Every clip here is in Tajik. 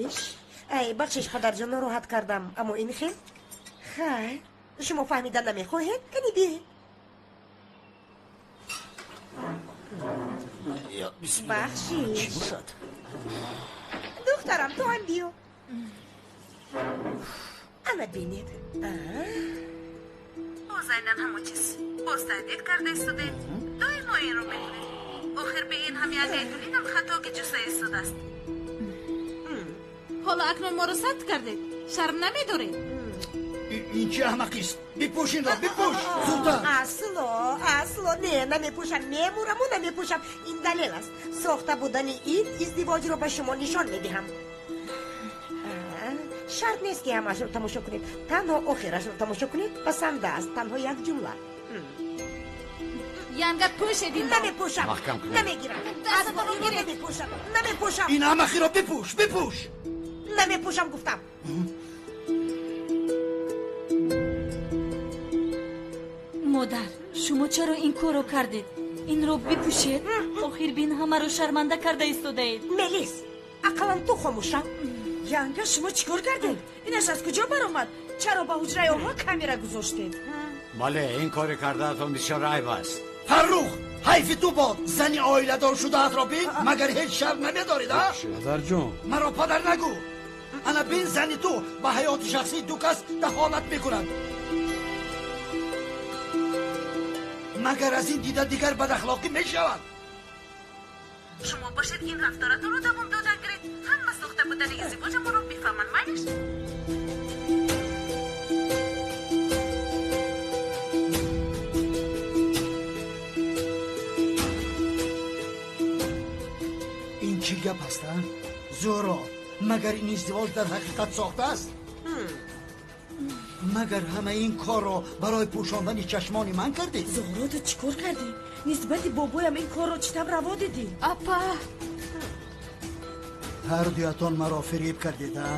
Бахшиш. Ай, бахшиш, падарҷон, нороҳат кардам, аммо ин хел. Хайр, шумо фаҳмида намехоҳед? Кани биед. Бахшиш. Чӣ бошад? Духтарам, ту ҳам биё. Ана бинед. Боз айнан ҳамон чиз. Боз таҳдид карда истодед. Доимо инро мекунед. Охир бе ин ҳам як айтулинам хатоги ҷуста истодааст. Ҳоло акнун моро сабт кардед. Шарм намедоред? Ин чӣ аҳмақист? Бипӯш инро, бипӯш! Зудтар! Асло, асло, не, намепӯшам, мемураму намепӯшам. Ин далел аст. Сохта будани ин издивоҷро ба шумо нишон медиҳам. Шарт нест, ки ҳамаашро тамошо кунед. Танҳо охирашро тамошо кунед, басанда аст. Танҳо як ҷумла. Янга, пӯшед инро. Намепӯшам. Маҳкам кунед. Намегирам. Дастатонро гиред. Намепӯшам. Намепӯшам. Ин аҳмақиро бипӯш, бипӯш! Намепӯшам гуфтам. Модар, шумо чаро ин корро кардед? Инро бипӯшед. Охир бин, ҳамаро шарманда карда истодаед. Мелис, ақаллан ту хомӯш шав. Янга, шумо чӣ кор кардед? Инаш аз куҷо баромад? Чаро ба ҳуҷраи онҳо камера гузоштед? Бале, ин кори кардаатон бисёр айб аст. Фаррух, ҳайфи ту бод, зани оиладор шудаатро бин, магар ҳеҷ шарм намедоред, а? Падарҷон. Маро падар нагӯ. Ана бин, зани ту ба ҳаёти шахсии ду кас дахолат мекунад. Магар аз ин дида дигар бадахлоқӣ мешавад? Шумо бошед, ин рафторатонро давом дода гиред. Ҳама сохта будани издивоҷамонро бифаҳманд, майлиш? Ин чӣ гап аст, а? Зӯро, магар ин издивоҷ дар ҳақиқат сохта аст? Магар ҳама ин корро барои пӯшондани чашмони ман кардед? Зуҳро, ту чӣ кор кардӣ? Нисбати бобоям ин корро чӣ тавр раво дидӣ? Апа! Ҳар дуятон маро фиреб кардед, а?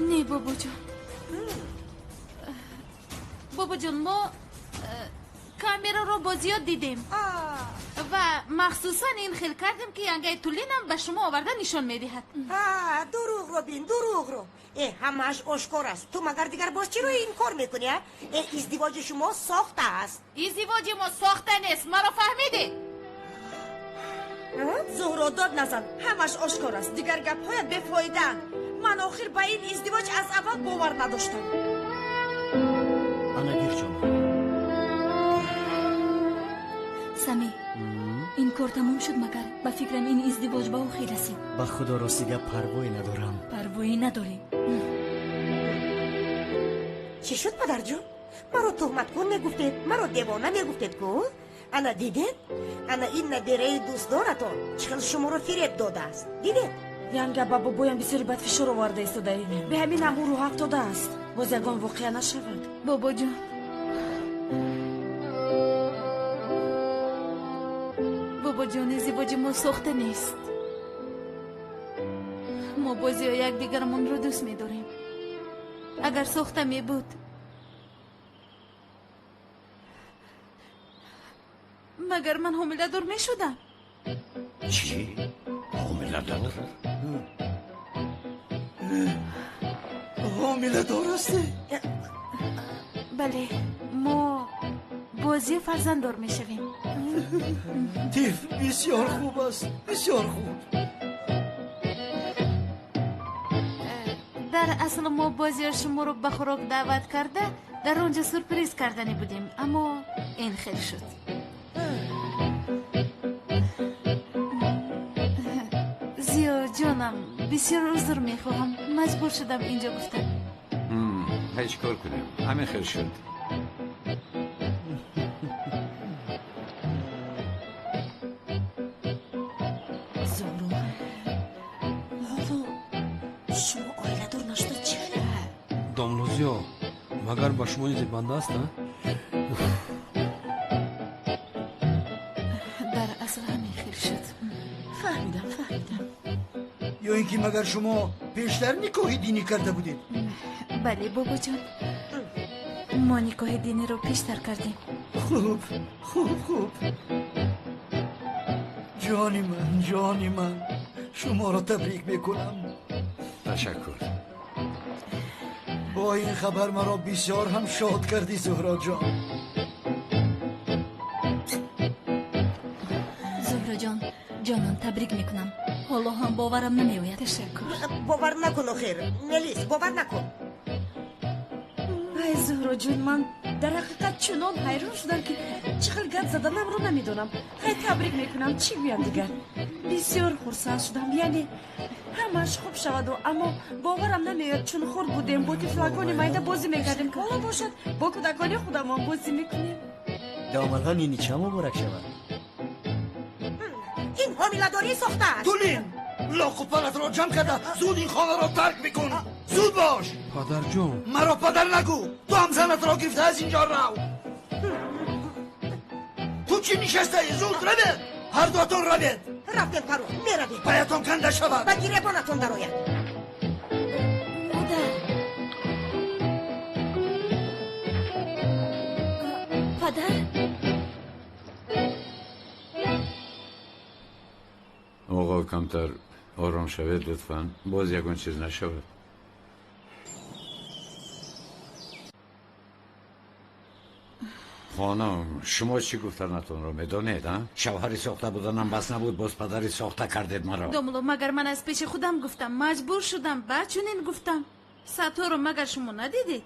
Не, бобоҷон. Бобоҷон, мо камераро бо зиёд дидем ва махсусан ин хел кардем, ки янгаи тулинам ба шумо оварда нишон медиҳад. Дурӯғро бин, дурӯғро. Э, ҳамааш ошкор аст. Ту магар дигар боз чиро ин кор мекунӣ, а? Э, издивоҷи шумо сохта аст. Издивоҷи мо сохта нест, маро фаҳмидӣ? Зуҳро, дод назан, ҳамаш ошкор аст. Дигар гапҳоят бефоидаанд. Ман охир ба ин издивоҷ аз аввал бовар надоштам. Ана гир, ҷонам. Сами, ин кор тамом шуд магар? Ба фикрам, ин издивоҷ ба охир расид. Ба худо, рости гап, парвое надорам. Парвоӣ надорӣ? Чӣ шуд, падарҷон? Маро туҳматкун мегуфтед, маро девона мегуфтед ку? Ана дидед, ана ин набераи дӯстдоратон чӣ хел шуморо фиреб додааст, дидед? Янга, ба бобоям бисёри бадфишор оварда истодаӣ. Бе ҳамин ҳам ӯ рӯҳ афтодааст. Боз ягон воқеа нашавад. Бобоҷон, бобоҷон, издивоҷи мо сохта нест. Мо бозиё якдигарамонро дӯст медорем. Агар сохта мебуд, магар ман ҳомиладор мешудам? Чӣ? Ҳомиладор? Ҳомиладор ҳастӣ? Бале, мо бозиё фарзанддор мешавем. Тиф, бисёр хуб аст, бисёр хуб. Дар асл мо бозиё шуморо ба хӯрок даъват карда, дар он ҷо сюрприз кардани будем, аммо ин хел шуд. Зиё ҷонам, бисёр узр мехоҳам, маҷбур шудам инҷо гуфтам. Ҳеҷ кор кунем, ҳамин хел шуд. Зуҳро, ҳоло шумо оиладор нашуда чӣ хел? Домлозиё, магар ба шумо ин зебанда аст, а? Дар асл ҳамин хел шуд. Фаҳмидам, фаҳмидам. Ё ин ки магар шумо пештар никоҳи динӣ карда будед? Бале, бобоҷон, мо никоҳи диниро пештар кардем. Хуб, хуб, хуб. Ҷони ман, ҷони ман, Шуморо табрик мекунам. Ташаккур. Бо ин хабар маро бисёр ҳам шод кардӣ, Зуҳроҷон. Зуҳроҷон, ҷонон, табрик мекунам. Ҳоло ҳам боварам намеояд. Ташаккур. Бовар накун, охир. Мелис, бовар накун. Ай, Зуҳроҷон, ман дар ҳақиқат чунон ҳайрон шудам, ки чӣ хел гап заданамро намедонам. Хай, табрик мекунам, чӣ гӯям дигар? Бисёр хурсанд шудам, яъне ҳамааш хуб шаваду, аммо боварам намеояд, чун хурд будем, бо тифлакони майда бозӣ мекардем, ҳоло бошад бо кӯдакони худамон бозӣ мекунем. Домадҳо нинича муборак шавад. Ин ҳомиладорӣ сохтааст. Тулин, лоқу палатро ҷамъ карда зуд ин хонаро тарк бикун. Зуд бош. Падарҷон. Маро падар нагӯ. Ту ҳам занатро гирифта аз инҷо рав. Ту чӣ нишастаӣ? Зуд равед. Ҳар дуатон равед. Рафтем, Фарух, меравем. Паятон канда шавад. Ба гиребонатон дарояд. Модар. Падар. Оғо, камтар ором шавед лутфан, боз ягон чиз нашавад. Хонум, шумо чӣ гуфтанатонро медонед, а? Шавҳари сохта буданам бас набуд, боз падари сохта кардед маро. Домулло, магар ман аз пеши худам гуфтам, маҷбур шудам, баъд чунин гуфтам. Садҳоро магар шумо надидед?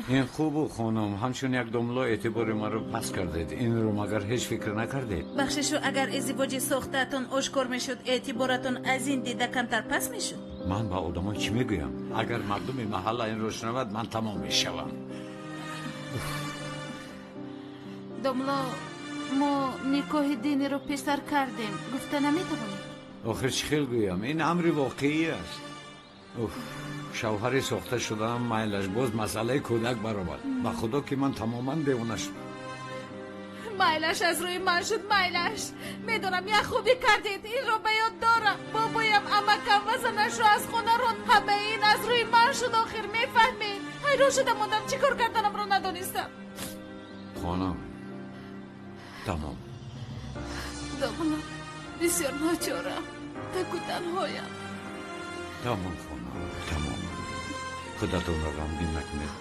Ин хубу, хонум, ҳамчун як домулло эътибори маро пас кардед. Инро магар ҳеҷ фикр накардед? Бахшишу, агар издивоҷи сохтаатон ошкор мешуд, эътиборатон аз ин дида камтар пас мешуд? Ман ба одамон чӣ мегӯям? Агар мардуми маҳалла инро шунавад, ман тамом мешавам. Домулло, мо никоҳи диниро пештар кардем, гуфта наметавонед? Охир чӣ хел гӯям? Ин амри воқеӣ аст. Уф, шавҳари сохта шудаам майлаш, боз масъалаи кӯдак баромад. Ба худо ки ман тамоман девона шудам. Майлаш аз рӯи ман шуд, майлаш. Медонам, як хубӣ кардед, инро ба ёд дорам. Бобоям, амакам ва занашро аз хона ронд. Ҳамаи ин аз рӯи ман шуд, охир мефаҳмед. Ҳайрон шуда мондам, чӣ кор карданамро надонистам. Хонум, тамом. Домулло, бисёр ночорам, таку танҳоям. Тамом, хонум, тамом. Худатонро ғамгин накунед.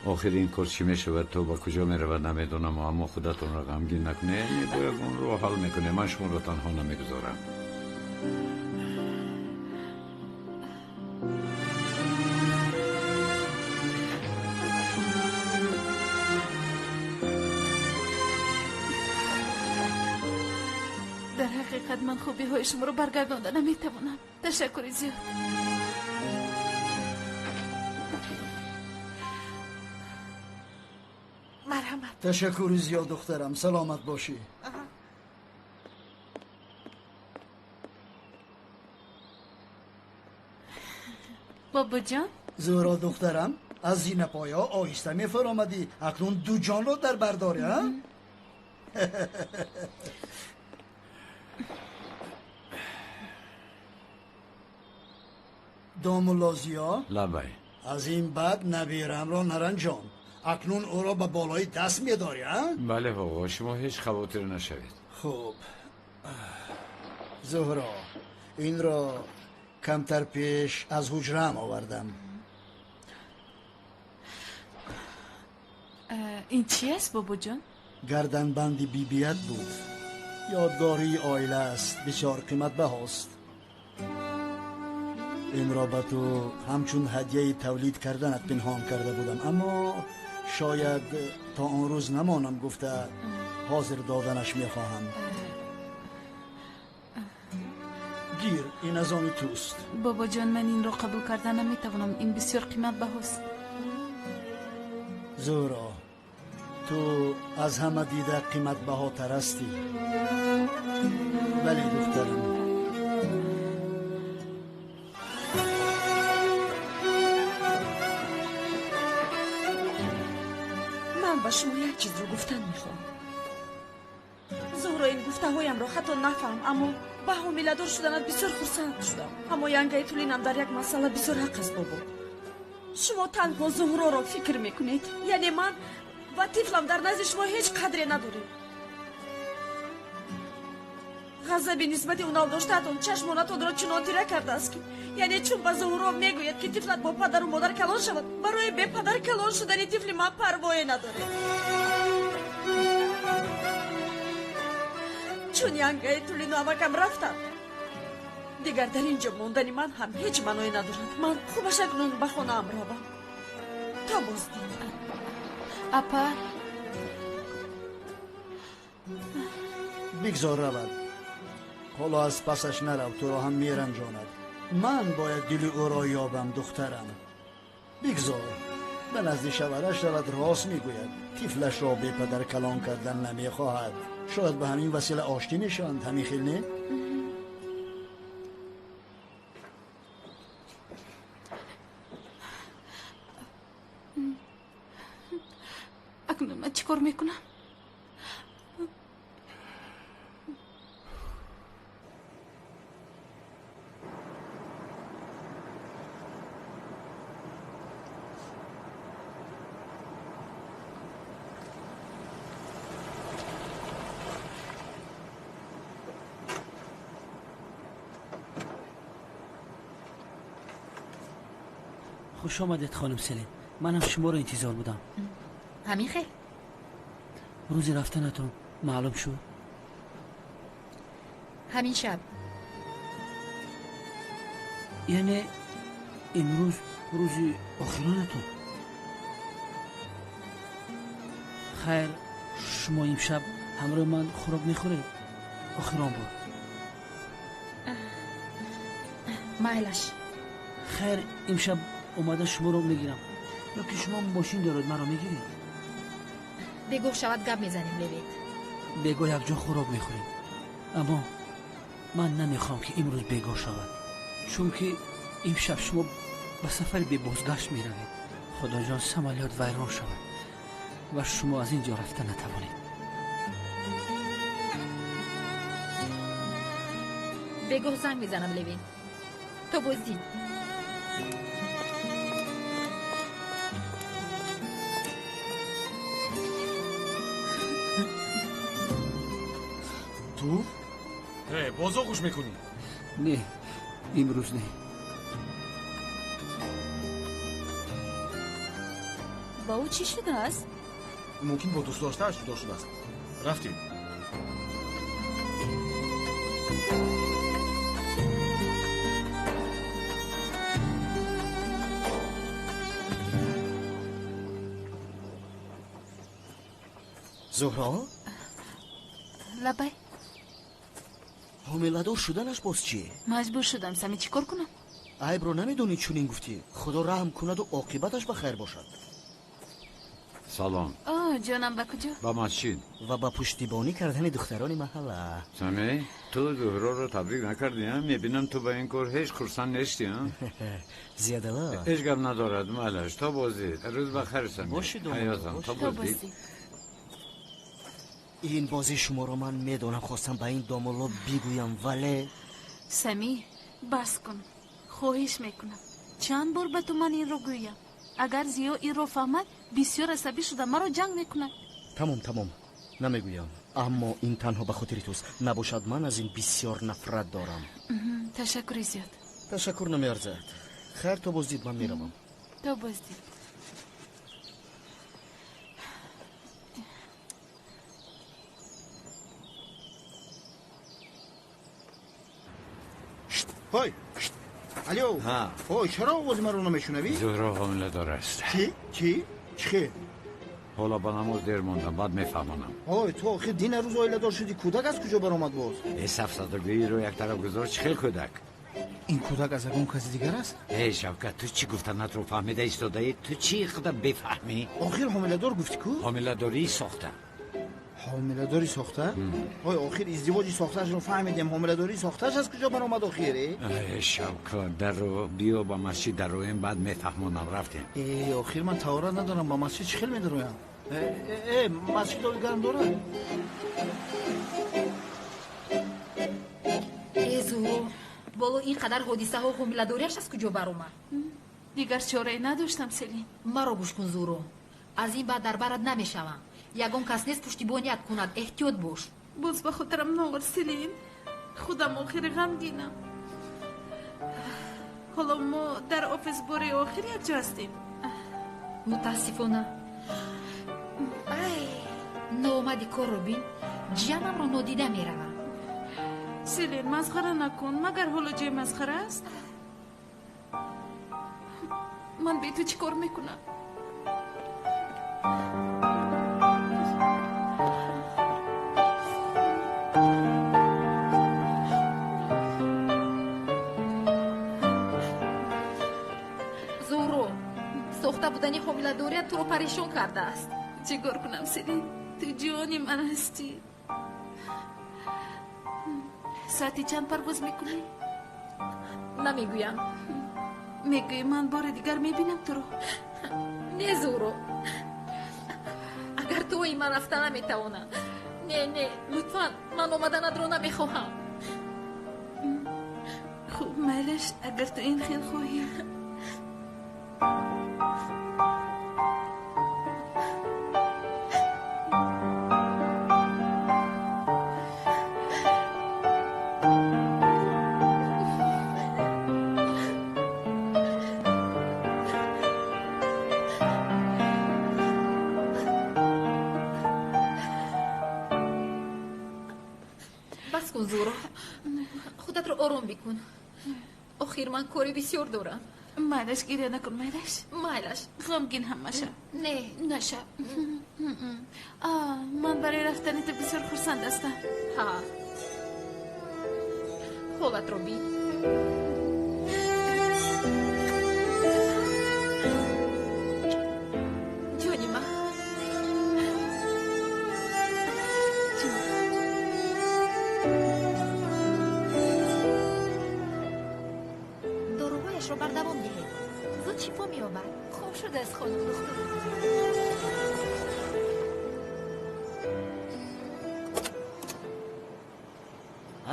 Охир ин кор чӣ мешавад, то ба куҷо меравад намедонам, аммо худатонро ғамгин накунед. Бояд онро ҳал мекунем. Ман шуморо танҳо намегузорам. Дар ҳақиқат ман хубиҳои шуморо баргардонда наметавонам. Ташаккури зиёд. Марҳамат. Ташаккури зиёд, духтарам, саломат бошӣ. Бобоҷон. Зуҳро духтарам, аз зинапоя оҳиста мефаромадӣ, акнун ду ҷонро дар бар дорӣ, а? Домулло Зиё. Лабай. Аз ин баъд набирамро наранҷон. Акнун ӯро ба болои даст медорӣ, а? Бале, оғо, шумо ҳеҷ хавотир нашавед. Хуб. Зуҳро, инро камтар пеш аз ҳуҷраам овардам. Ин чи аст, бобоҷон? Гарданбанди бибият буд. Ёдгории оила аст, бисёр қиматбаҳост. Инро ба ту ҳамчун ҳадияи тавлид карданат пинҳон карда будам, аммо шояд то он рӯз намонам гуфта ҳозир доданаш мехоҳам. Гир, ин аз они туст. Бобоҷон, ман инро қабул карда наметавонам. Ин бисёр қиматбаҳост. Зуҳро, ту аз ҳама дида қиматбаҳотар ҳастӣ. Бале, духтарам. Ман ба шумо як чизро гуфтан мехоҳам. Зуҳро, ин гуфтаҳоямро хато нафаҳм, аммо ба ҳомиладор шуданат бисёр хурсанд шудам. Аммо янгаи тулинам дар як масъала бисёр ҳақ аст, бобо. Шумо танҳо Зуҳроро фикр мекунед, яъне ман ва тифлам дар назди шумо ҳеҷ қадре надорем. Ғазаби нисбати унал доштаатон чашмонатонро чунон тира кардааст, ки яъне чун ба Зуҳуро мегӯяд, ки тифлат бо падару модар калон шавад, барои бепадар калон шудани тифли ман парвое надоред. Чун янгаи Тулину амакам рафтанд, дигар дар ин ҷо мондани ман ҳам ҳеҷ маъное надорад. Ман хубаш акнун ба хонаам равам. То боздид. Апа, бигзор равад. Ҳоло аз пасаш нарав, туро ҳам меранҷонад. Ман бояд дили ӯро ёбам, духтарам. Бигзор ба назди шавҳараш равад. Рост мегӯяд, тифлашро бепадар калон кардан намехоҳад. Шояд ба ҳамин васила оштӣ мешаванд. Ҳамин хел не? Акнун ман чӣ кор мекунам? خوش آمدید خانم سلین. منم شما رو انتظار بودم. همین خیل. روز رفتنتون معلوم شد؟ همین شب. یعنی امروز روز آخرانتون؟ خیر، شما امشب همراه من خوراک میخورید؟ آخران بود. مایلش. خیر، امشب اومده شما رو میگیرم. یا که شما ماشین دارید من رو میگیرید؟ بگو شود گپ میزنیم لوید. بگو یک جا خوراک میخوریم. اما من نمیخوام که امروز بگو شود، چون که امشب شما به سفر بی بازگشت میروید. خدا جان سمالیات ویران شود و شما از اینجا رفته نتوانید. بگو زنگ میزنم لوین. تو بازدید. تو؟ باز آغوش میکنی؟ نه، امروز نه. با او چی شده است؟ ممکن با دوست داشته‌اش جدا شده است. رفتیم. زهرا؟ لبای. ҳомиладор шуданаш боз чие? Маҷбур шудам, Сами, чӣ кор кунам? Айбро намедонӣ чунин гуфтӣ. Худо раҳм кунаду оқибаташ ба хайр бошад. Салом. О, ҷонам, ба куҷо? Ба масҷид. Ва ба пуштибонӣ кардани духтарони маҳалла. Сами, ту Зуҳроро табрик накардӣ, а? Мебинам ту ба ин кор ҳеҷ хурсанд нестӣ, а? Зиядала. Ҳеҷ гап надорад, майлаш. То боздид. Рӯз ба хайр, Сами. Боши, ҳаётам, то боздид. Ин бози шуморо ман медонам. Хостам ба ин домулло бигӯям, вале Сами, бас кун. Хоҳиш мекунам. Чанд бор ба ту ман инро гӯям. Агар Зиё инро фаҳмад, бисёр асабӣ шуда маро ҷанг мекунад. Тамом, тамом, намегӯям. Аммо ин танҳо ба хотири туст. Набошад, ман аз ин бисёр нафрат дорам. Ташаккури зиёд. Ташаккур намеарзад. Хайр, то боздид, ман меравам. То боздид. ҳой, алё. Ҳой, чаро овози маро намешунавӣ? Зуҳро ҳомиладор аст. Чӣ? Чӣ? Чӣ хел? Ҳоло ба намоз дер мондам, баъд мефаҳмонам. Ҳой, ту охир дина рӯз оиладор шудӣ, кӯдак аз куҷо баромад боз? Э, сафсатагӯиро як тараф гузор, чӣ хел кӯдак? Ин кӯдак аз ягон каси дигар аст? Э, Шавкат, ту чӣ гуфтанатро фаҳмида истодаӣ? Ту чӣ қадар бефаҳмӣ? Охир ҳомиладор гуфтӣ ку? Ҳомиладории сохта. Ҳомиладори сохта? Ой, охир издивоҷи сохтаашро фаҳмидем, ҳомиладории сохтааш аз куҷо баромад охир? Э, Шавкат, даро биё ба масҷид дароем, баъд мефаҳмонам. Рафтем. Э, охир ман таҳорат надорам, ба масҷид чӣ хел медароям? Э, масҷид оби гарм дорад? Э, Зуҳро, боло ин қадар ҳодисаҳо ҳомиладориаш аз куҷо баромад? Дигар чорае надоштам, Селин. Маро гӯш кун, Зуҳро. Аз ин баъд дар барат намешавам. Ягон кас нест пуштибоният кунад, эҳтиёт бош. Боз ба хотирам наовар, Селин. Худам охири ғамгинам. Ҳоло мо дар офис бори охир якҷо ҳастем. Мутаассифона. Ноомади корро бин, ҷиянамро нодида меравам. Селин, масхара накун. Магар ҳоло ҷои масхара аст? Ман бе ту чӣ кор мекунам? Зуҳро, сохта будани ҳомиладорият туро парешон кардааст. Чӣ кор кунам, Селин? Ту ҷони ман ҳастӣ. Соати чанд парвоз мекунӣ? Намегӯям. Мегӯӣ ман бори дигар мебинам туро? Не, Зуҳро, агар туи ман рафта наметавонам. Не, не, лутфан, ман омаданатро намехоҳам. Хуб, майлаш, агар ту ин хел хоҳӣ. Бас кун, Зуҳро, худатро ором бикун. Охир ман кори бисёр дорам. Майлаш, гиря накун, майлаш. Майлаш. Ғамгин ҳам машав. Не. Нашав. Ман барои рафтани ту бисёр хурсанд ҳастам. Ҳа, ҳолатро бин. Ҷони ман. Доруҳояшро бардавом диҳед, зуд шифо меёбад. Хуб шудааст, хонум духтур.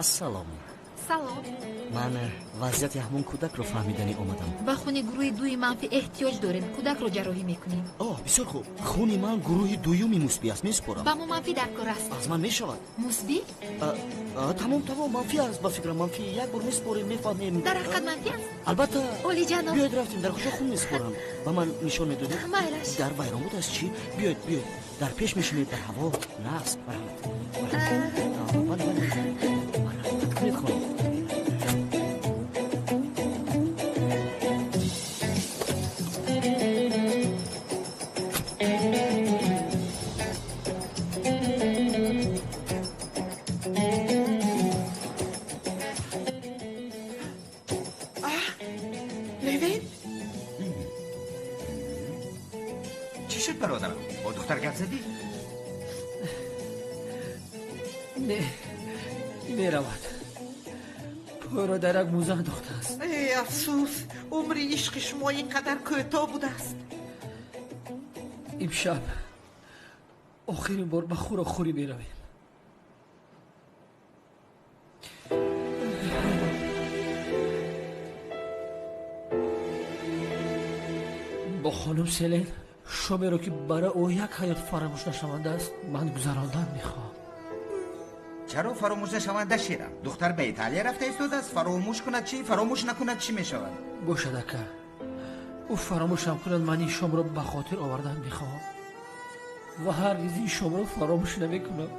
Ассалом. Салом. Ман вазъияти ҳамон кӯдакро фаҳмиданӣ омадам. Ба хуни гурӯҳи дуи манфӣ эҳтиёҷ дорем. Кӯдакро ҷарроҳӣ мекунем. О, бисёр хуб. Хуни ман гурӯҳи дуюми мусбӣ аст, месупорам. Ба мо манфӣ дар кор аст. Аз ман мешавад. Мусбӣ? Тамом, тамом, манфӣ аст, ба фикрам манфӣ. Як бор месупорем, мефаҳмем. Дар ҳақиқат манфӣ аст? Албатта. Олиҷаноб. Биёед рафтем, дар куҷо хун месупорам? Ба ман нишон медодед? Майлаш. Дар вайрон буд аст чӣ? Биёед, биёед. Дар пеш мешинед, дар ҳаво. Нағз, марҳамат. Бале, бале. Марҳамат кунед, хонум. Левин? Чӣ шуд, бародарам? Бо духтар гап задӣ? Не, меравад. Пойро дар як мӯза андохтааст. Эй, афсӯс, умри ишқи шумо ин қадар кӯтоҳ будааст. Имшаб охирин бор ба хӯрокхӯрӣ меравем. Бо хонум Селен шомеро, ки барои ӯ як ҳаёт фаромӯш нашаванда аст, ман гузарондан мехоҳам. Чаро фаромӯш нашаванда, шерам? Духтар ба Италия рафта истодааст. Фаромӯш кунад чӣ, фаромӯш накунад чӣ мешавад? Бошад, ака, ӯ фаромӯшам кунад, ман ин шомро ба хотир овардан мехоҳам ва ҳаргиз ин шомро фаромӯш намекунам.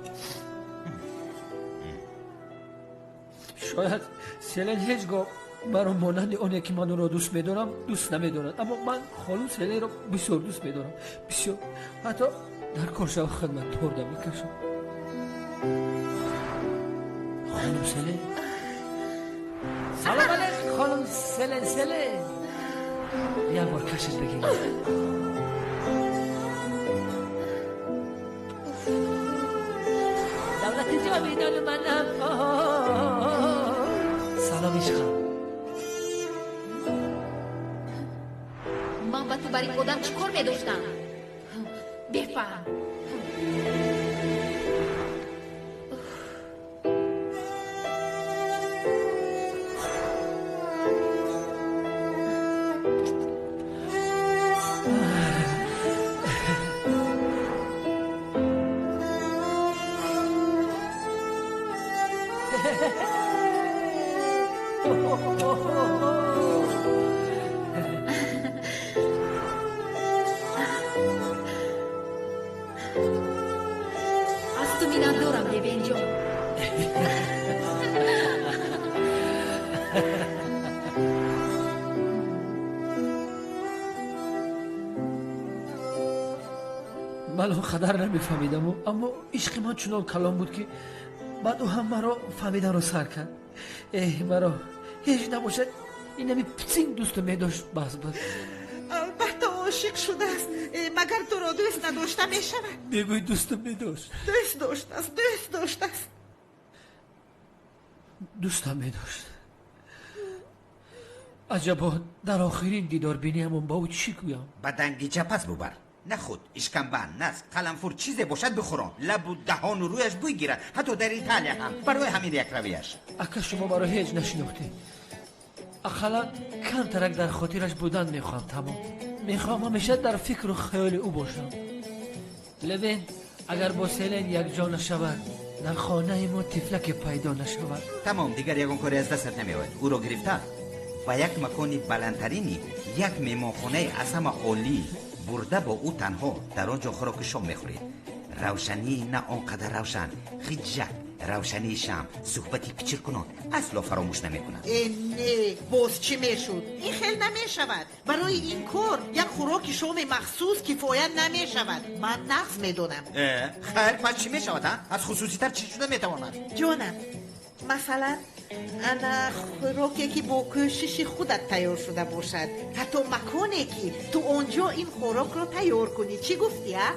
Шояд Селен ҳеҷ гоҳ маро монанди оне ки ман ӯро дӯст медорам дӯст намедорад, аммо ман хонум Селенро бисёр дӯст медорам, бисёр. Ҳатто дар коршава хидмат торда мекашам. Хонум Селен, салом алейкум, хонум Селен. Селен, як бор кашед бигиред. Давлати ҷовидони манам. Салом, ишқам. Ман ба ту бар ин одам чӣ кор медоштам? Бефаҳм. миннатдорам, Левенҷон. Ман он қадар намефаҳмидаму, аммо ишқи ман чунон калон буд, ки баъд ӯ ҳам маро фаҳмиданро сар кард. Эҳ, маро ҳеҷ набошад, инами пицинг дӯсту медошт, бас буд. Албатта ошиқ шудааст. Магар туро дӯст надошта мешавад? Бегӯй дӯстам медошт. Дӯст доштааст, дӯст доштааст. Дӯстам медошт. Аҷабо, дар охирин дидорбиниамон ба ӯ чӣ гӯям? Ба дангича пас бубар. Нахуд, ишкамба, нас, қаламфур, чизе бошад бихӯрон. Лабу даҳону рӯяш бӯй гирад, ҳатто дар Италия ҳам. Барои ҳамин якравияш. Ака, шумо маро ҳеҷ нашинохтед. Ақаллан камтарак дар хотираш будан мехоҳам, тамом. Мехоҳам ҳамеша дар фикру хаёли ӯ бошам. Левен агар бо Селен якҷо нашавад, дар хонаи мо тифлаке пайдо нашавад. Тамом, дигар ягон коре аз дастат намеояд. Ӯро гирифта ба як макони баландтарини як меҳмонхонаи аз ҳама олӣ бурда, бо ӯ танҳо дар он ҷо хӯроки шом мехӯред. Равшании на он қадар равшан, хиҷак, равшании шам, суҳбати пичиркунон асло фаромӯш намекунад. Э, не, боз чӣ мешуд? Ин хел намешавад. Барои ин кор як хӯроки шоми махсус кифоя намешавад. Ман нағз медонам. Э, хайр, пас чӣ мешавад, а? Аз хусуситар чӣ шуда метавонад? Ҷонам, масалан, ана хӯроке, ки бо кӯшиши худат тайёр шуда бошад, ҳатто маконе, ки ту он ҷо ин хӯрокро тайёр кунӣ. Чӣ гуфтӣ, а?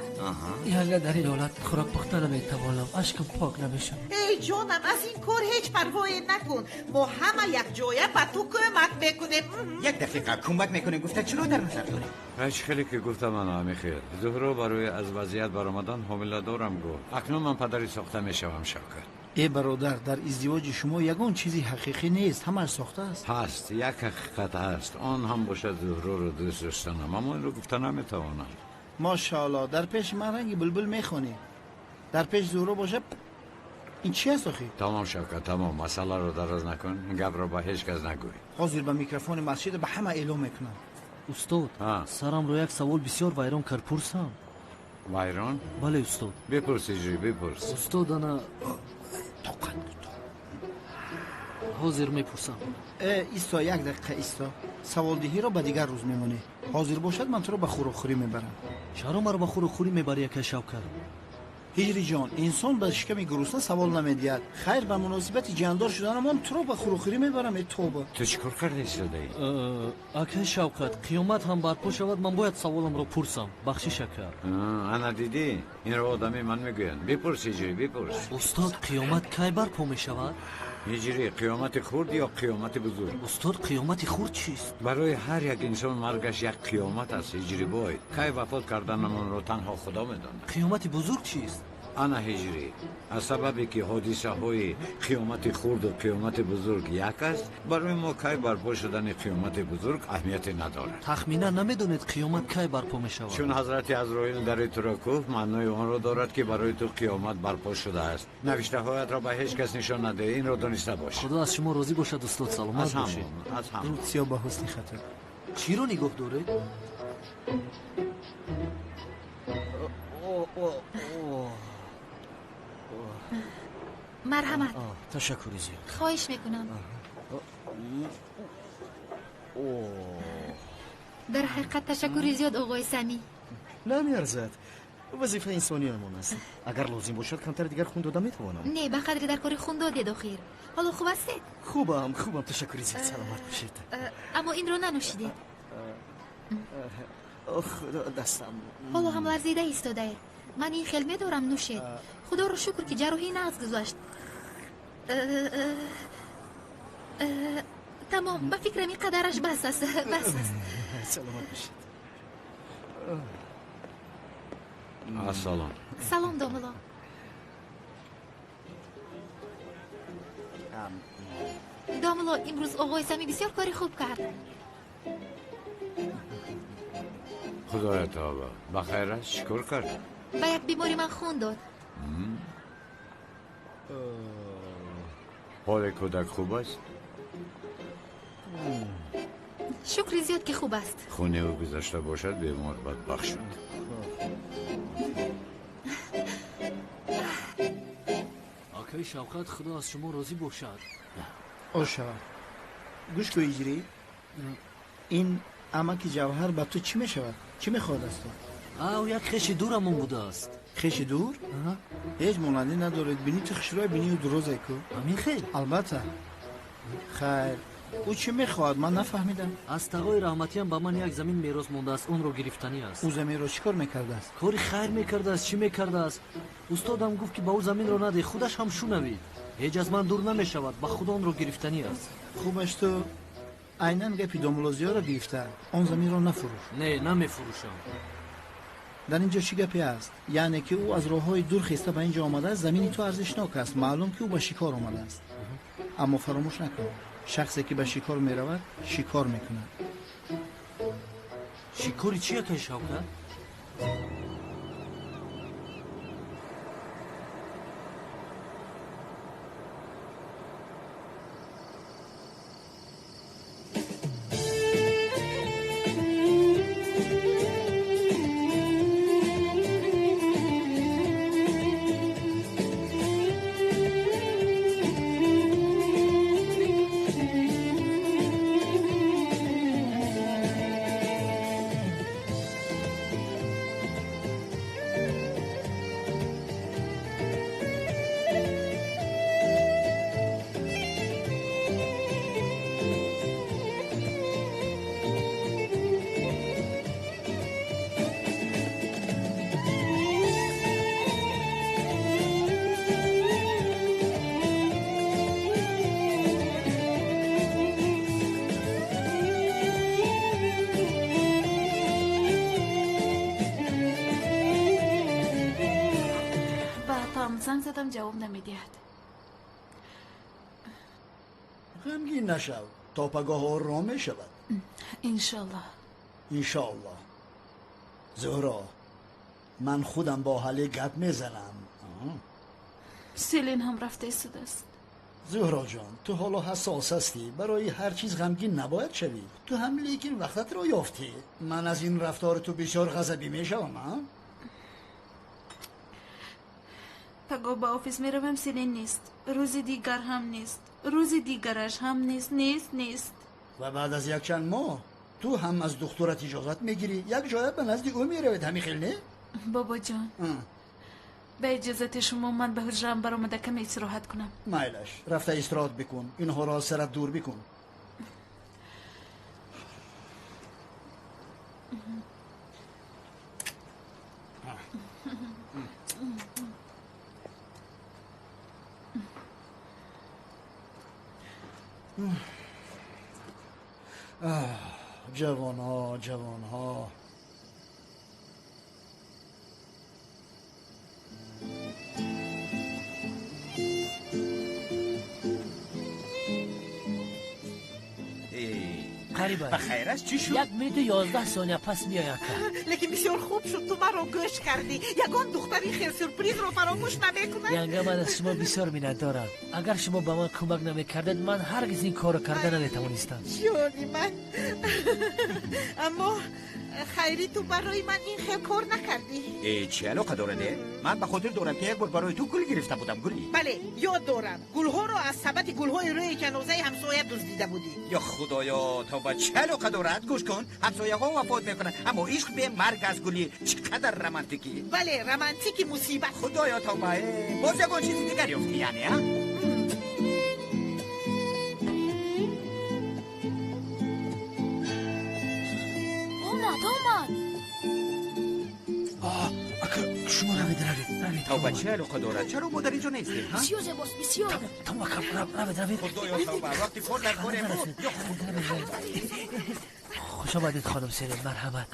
Янга, дар ин ҳолат хӯрок пухта наметавонам, ашкам пок намешавад. Эй ҷонам, аз ин кор ҳеҷ парвое накун. Мо ҳама якҷоя ба ту кӯмак мекунем. Як дақиқа, кӯмак мекунем гуфта чиро дар назар дорем? Ҳеҷ хеле ки гуфта ман ҳамин хел. Зуҳро барои аз вазъият баромадан ҳомиладорам гуфт. Акнун ман падари сохта мешавам, Шавкат. Э бародар, дар издивоҷи шумо ягон чизи ҳақиқӣ нест, ҳамааш сохта аст. Ҳаст, як ҳақиқат ҳаст, он ҳам бошад Зуҳроро дӯст доштанам, аммо инро гуфта наметавонам. Мошаалло, дар пеши ман ранги булбул мехонӣ, дар пеши Зуҳро бошад, ин чи аст охи? Тамом, Шавкат, тамом, масъаларо дароз накун, ин гапро ба ҳеҷ кас нагӯй. Ҳозир ба микрофони масҷид ба ҳама эълон мекунам. Устод, сарамро як савол бисёр вайрон кард, пурсам? Вайрон? Бале, устод. Бипурс, Иҷри, бипурс. Устод, ана тоқат. Ҳозир мепурсам. Э, исто, як дақиқа исто. Саволдиҳиро ба дигар рӯз мемонӣ. Ҳозир бошад, ман туро ба хӯрокхӯрӣ мебарам. Чаро маро ба хӯрокхӯрӣ мебарӣ, акай Шавкат? Ҳиҷриҷон, инсон ба шиками гурусна савол намедиҳад. Хайр, ба муносибати ҷандор шуданамон туро ба хӯрокхӯрӣ мебарам. Э, тоба. Ту чӣ кор карда истодаӣ? Акай Шавкат, қиёмат ҳам барпо шавад, ман бояд саволамро пурсам. Бахшиш, ака. Ана дидӣ, инро одами ман мегӯянд. Бипурс, Ҳиҷрӣ, бипурс. Устод, қиёмат кай барпо мешавад? Ҳиҷрӣ, қиёмати хурд ё қиёмати бузург? Устод, қиёмати хурд чист? Барои ҳар як инсон маргаш як қиёмат аст, Ҳиҷрибой. Кай вафот карданамонро танҳо Худо медонад. Қиёмати бузург чист? Ана ҳиҷрӣ, аз сабабе ки ҳодисаҳои қиёмати хурду қиёмати бузург як аст, барои мо кай барпо шудани қиёмати бузург аҳамияте надорад. Тахминан намедонед қиёмат кай барпо мешавад? Чун ҳазрати Азроил дари туро куфт, маънои онро дорад, ки барои ту қиёмат барпо шудааст. Навиштаҳоятро ба ҳеҷ кас нишон надеҳ, инро дониста бош. Худо аз шумо розӣ бошад, устод, саломат бошед. Аз ҳам. Рӯдсиё ба ҳусни хатар. Чиро нигоҳ доред? Марҳамат. Ташаккури зиёд. Хоҳиш мекунам. Дар ҳақиқат ташаккури зиёд, оғои Самӣ. Намеарзад. Вазифаи инсониямон аст. Агар лозим бошад, камтари дигар хун дода метавонам. Не, ба қадри дар кори хун додед охир. Ҳоло хуб ҳастед? Хубам, хубам, ташаккури зиёд, саломат бошед. Аммо инро нанӯшидед. Худо, дастам. Ҳоло ҳам ларзида истодаед. Ман ин хел медорам, нӯшед. Худоро шукр, ки ҷарроҳӣ нағз гузашт. Тамом, ба фикрам ин қадараш бас аст, бас аст. Саломат бошед. Ассалом. Салом, домулло. Домулло, имрӯз оғои Самӣ бисёр кори хуб кард. Худоя тавба, ба хайр аст, чӣ кор кард? Ба як бемори ман хун дод. Ҳоли кӯдак хуб аст? Шукри зиёд, ки хуб аст. Хуни ӯ гузашта бошад, бемор бадбахт шуд. Акаи Шавкат, Худо аз шумо розӣ бошад. Ош шавад. Гӯш кун, Иҷрӣ. Ин амаки Ҷавҳар ба ту чӣ мешавад? Чӣ мехоҳад аз ту? Ӯ як хеши дурамон будааст. Хеши дур? Ҳеҷ монандӣ надоред. Бини ту хушрӯй, бини ӯ дурозе ку. Ҳамин хел? Албатта. Хайр, ӯ чӣ мехоҳад? Ман нафаҳмидам. Аз тағои раҳматиям ба ман як замин мерос мондааст, онро гирифтанӣ аст. Ӯ заминро чӣ кор мекардааст? Кори хайр мекардааст, чӣ мекардааст? Устодам гуфт, ки ба ӯ заминро надеҳ, худаш ҳам шунавид. Ҳеҷ аз ман дур намешавад, ба худо онро гирифтанӣ аст. Хубаш ту айнан гапи домулозиёро гирифта, он заминро нафурӯш. Не, намефурӯшам. Дар ин ҷо чӣ гапе аст? Яъне ки ӯ аз роҳҳои дур хеста ба ин ҷо омадааст, замини ту арзишнок аст. Маълум ки ӯ ба шикор омадааст. Аммо фаромӯш накун, шахсе ки ба шикор меравад, шикор мекунад. Шикори чи, акаи Шавкат? Занг задам, ҷавоб намедиҳад. Ғамгин нашав, то пагоҳ ором мешавад. Иншоаллоҳ. Иншоаллоҳ. Зуҳро, ман худам бо ҳале гап мезанам. Селин ҳам рафта истодааст. Зуҳро ҷон, ту ҳоло ҳассос ҳастӣ, барои ҳар чиз ғамгин набояд шавӣ. Ту ҳам лекин вақтатро ёфтӣ. Ман аз ин рафтори ту бисёр ғазабӣ мешавам. Пагоҳ ба офис меравам, Селин нест. Рӯзи дигар ҳам нест. Рӯзи дигараш ҳам нест, нест, нест. Ва баъд аз якчанд моҳ ту ҳам аз духтурат иҷозат мегирӣ, як ҷоя ба назди ӯ меравед, ҳамин хел не? Бобоҷон, ба иҷозати шумо ман ба ҳуҷраам баромада каме истироҳат кунам. Майлаш, рафта истироҳат бикун, инҳоро аз сарат дур бикун. ҷавонҳо, ҷавонҳо. Қариб ба хайр аст, чӣ шуд? 1 минуту 11 сония пас меояд. Лекин бисёр хуб шуд, ту маро гӯш кардӣ. Ягон духтари хел сюрпризро фаромӯш намекунад. Янга, ман аз шумо бисёр миннатдорам. Агар шумо ба ман кӯмак намекардед, ман ҳаргиз ин корро карда наметавонистам. Ҷони ман, аммо хайри ту барои ман ин хел кор накардӣ. Э, чӣ алоқа дорад? Ман ба хотир дорам, ки як бор барои ту гул гирифта будам, гули. Бале, ёд дорам. Гулҳоро аз сабати гулҳои рӯи ҷанозаи ҳамсоя дуздида будӣ. Ё худоё, тавба, чӣ алоқа дорад? Гӯш кун, ҳамсояҳо вафот мекунанд, аммо ишқ бемарг аст, гули. Чӣ қадар романтикӣ. Бале, романтики мусибат. Худоё, тавба, боз ягон чизи дигар ёфтӣ, яъне, а? Омад, омад. Ака, шумо равед, равед, равед. Тавба, чӣ алоқа дорад? Чаро мо дар инҷо нестем? Бисёр зебост, бисёр. Тамом, ака, равед, равед. Худоё, тавба, вақти кор дар коре буд. Хуш омадед, хонум Селин, марҳамат.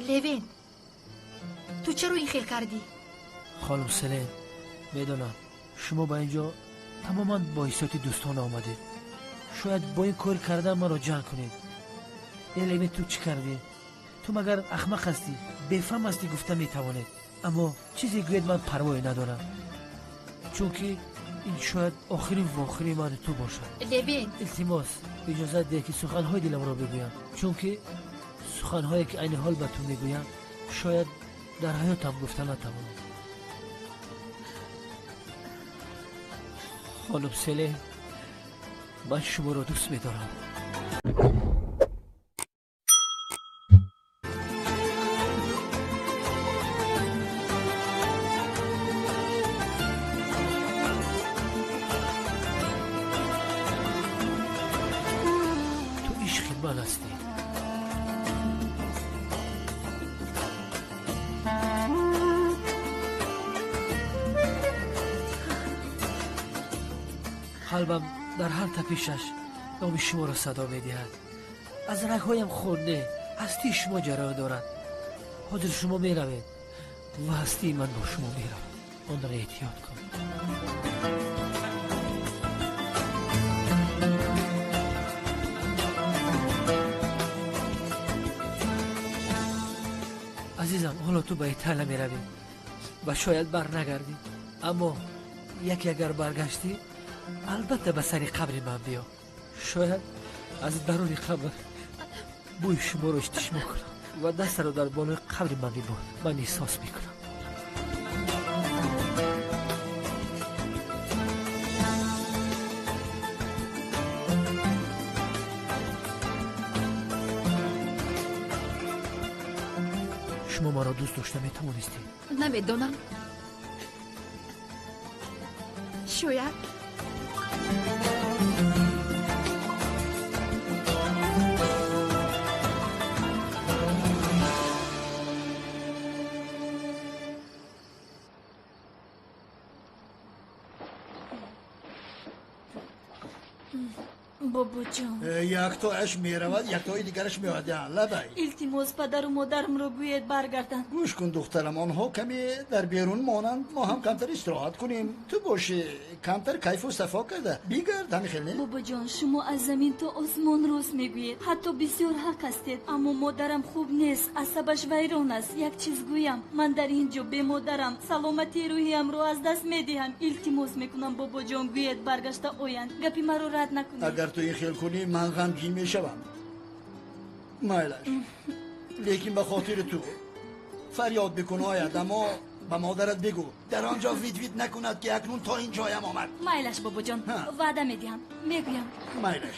Левен, ту чаро ин хел кардӣ? Хонум Селен, медонам шумо ба ин ҷо тамоман бо ҳиссиёти дӯстона омадед. Шояд бо ин кор кардан маро ҷанг кунед. Э, Левен, ту чӣ кардӣ? Ту магар ахмақ ҳастӣ, бефаҳм ҳастӣ гуфта метавонед. Аммо чизе гӯед, ман парвое надорам, чунки ин шояд охирин вохӯрии ману ту бошад. Левент, илтимос, иҷозат деҳ, ки суханҳои диламро бигӯям, чунки суханҳое, ки айни ҳол ба ту мегӯям, шояд дар ҳаётам гуфта натавонам. Хонум Селен, ман шуморо дӯст медорам. Ту ишқи ман ҳастӣ. Қалбам дар ҳар тапишаш номи шуморо садо медиҳад. Аз рагҳоям хун не, ҳастии шумо ҷараён дорад. Ҳозир шумо меравед ва ҳастии ман бо шумо меравад. Онро эҳтиёт кун. Азизам, ҳоло ту ба Италия меравӣ ва шояд барнагардӣ, аммо яке агар баргаштӣ, албатта ба сари қабри ман биё. Шояд аз даруни қабр бӯи шуморо иштишмо кунам ва дастаро дар болои қабри ман бибод. Ман эҳсос мекунам. Шумо маро дӯст дошта метавонистед? Намедонам, шояд. Бобоҷон, Яктояш меравад, яктои дигараш меояд. Лабай. Илтимос, падару модарамро гӯед баргарданд. Гӯш кун, духтарам, онҳо каме дар берун монанд, мо ҳам камтар истироҳат кунем. Ту бошӣ, камтар кайфу сафо карда бигард, ҳами хел не? Бобоҷон, шумо аз замин то осмон рост мегӯед, ҳатто бисёр ҳақ ҳастед, аммо модарам хуб нест, асабаш вайрон аст. Як чиз гӯям, ман дар ин ҷо бемодарам, саломатии рӯҳиямро аз даст медиҳам. Илтимос мекунам, бобоҷон, гӯед баргашта оянд. Гапи маро рад накунед. Агар ту ин хел кунӣ, ман ғамгин мешавам. Майлаш, лекин ба хотири ту фарёд бикун, ояд, аммо ба модарат бигӯ, дар он ҷо вид вид накунад, ки акнун то ин ҷоям омад. Майлаш, бобоҷон, ваъда медиҳам, мегӯям. Майлаш.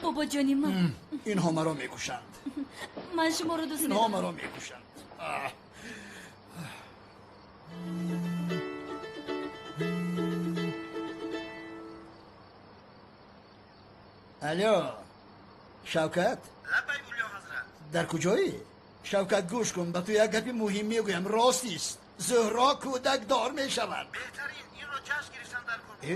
Бобоҷони ман. Инҳо маро мекушанд. Ман шуморо дӯст Инҳо медорам. маро мекушанд. Алло, Шавкат. Лабай, Улё ҳазрат. Дар куҷоӣ, Шавкат? Гӯш кун, ба ту як гапи муҳим мегӯям. Ростист, Зуҳро кӯдакдор мешавад. Беҳтарин, инро ҷашн гирифтан дар кор. Э,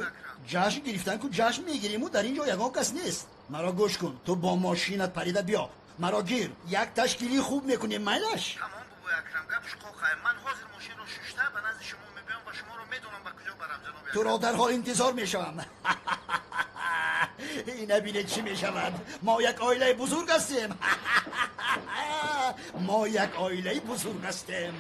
ҷашн гирифтан ку, ҷашн мегириму дар ин ҷо ягон кас нест. Маро гӯш кун, ту бо мошинат парида биё, маро гир, як ташкилии хуб мекунем, майлаш? Тамом, бобои Акрам, гап шуқоқай. Ман ҳозир мошинро шушта ба назди шумо мебиём ва шуморо медонам ба куҷо барам, ҷаноби. Туро дарҳол интизор мешавам. Ина бинед, чӣ мешавад. Мо як оилаи бузург ҳастем, мо як оилаи бузург ҳастем.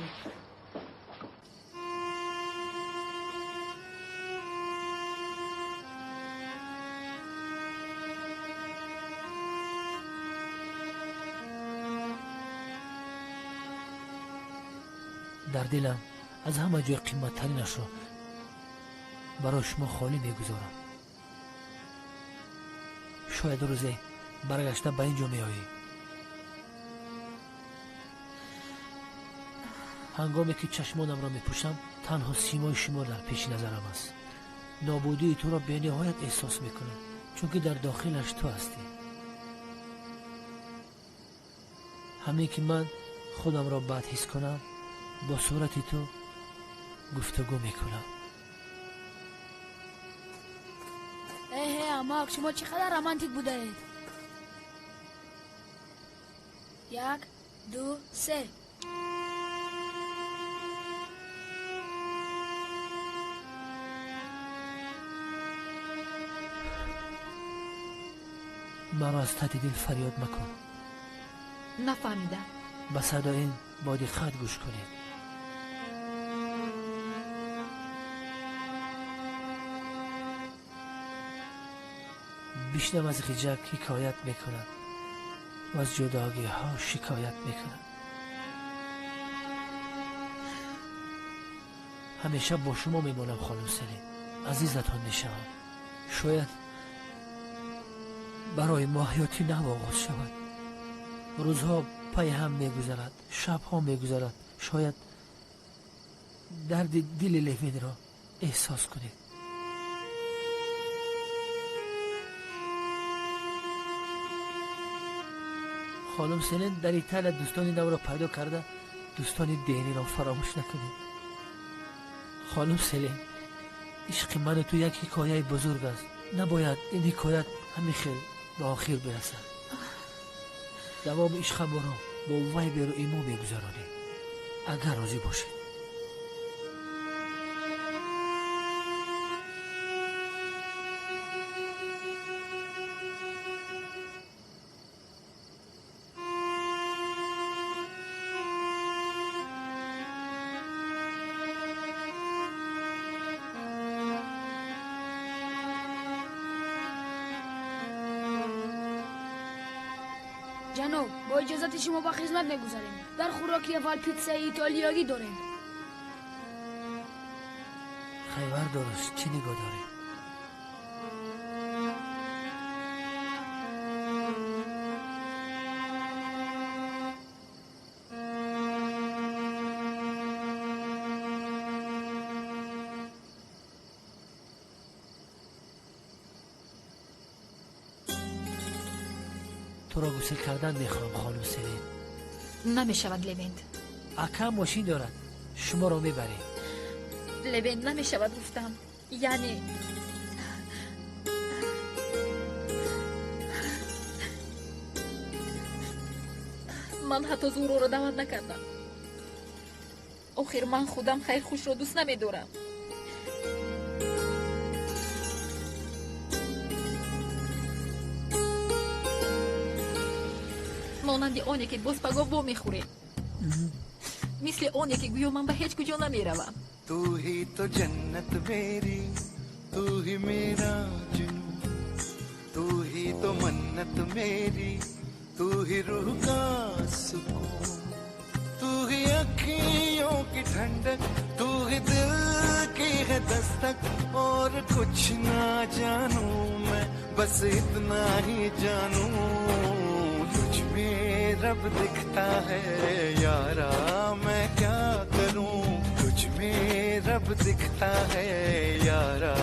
Дар дилам аз ҳама ҷой қиматтаринашро барои шумо холӣ мегузорам. Шояд рӯзе баргашта ба ин ҷо меоӣ. Ҳангоме ки чашмонамро мепӯшам, танҳо симои шумо дар пеши назарам аст. Нобудии туро бениҳоят эҳсос мекунам, чунки дар дохилаш ту ҳастӣ. Ҳамин ки ман худамро бад ҳис кунам, бо сурати ту гуфтугӯ мекунам. Эҳе, амак, шумо чӣ қадар романтик будаед! Як, ду, се. Маро аз таҳти дил фарёд макун. Нафаҳмидам. Ба садоин бо диққат гӯш кунед. Бишнав аз ғиҷак ҳикоят мекунад ва аз ҷудогиҳо шикоят мекунад. Ҳамеша бо шумо мемонам, хонум Селин. Азизатон мешавам. Шояд барои мо ҳаёти нав оғоз шавад. Рӯзҳо пай ҳам мегузарад, шабҳо мегузарад. Шояд дарди дили Левинро эҳсос кунед. Хонум Селин, дар Италия дӯстони навро пайдо карда, дӯстони дериро фаромӯш накунед. Хонум Селин, ишқи ману ту як ҳикояи бузург аст. Набояд ин ҳикоят ҳамин хел ба охир бирасад. Давоми ишқамонро бо вайберу имо мегузаронем, агар розӣ бошед. Ҷаноб, бо иҷозати шумо ба хизмат мегузарем. Дар хӯроки аввал питсаи итолиёгӣ дорем. Хайвар дораш, чӣ нигоҳ дорем? Туро гусел кардан мехоҳам, хонум Селин. Намешавад, Левент. Акам мошин дорад, шуморо мебарем. Левент, намешавад гуфтам. Яъне ман ҳатто Зуроро даъват накардам. Охир ман худам хайрхушро дӯст намедорам. Монанди оне ки боз пагоҳ вомехӯрем, мисли оне ки гӯё ман ба ҳеҷ куҷо намеравам. तू ही तो जन्नत मेरी, तू ही मेरा जुनू, तू ही तो मन्नत मेरी, तू ही रूह का सुकून, तू ही अखियों की ठंडक, तू ही दिल की है दस्तक, और कुछ ना जानू मैं, बस इतना ही जानू, तुझ में रब दिखता है यारा मैं क्या करूं, तुझ में रब दिखता है यारा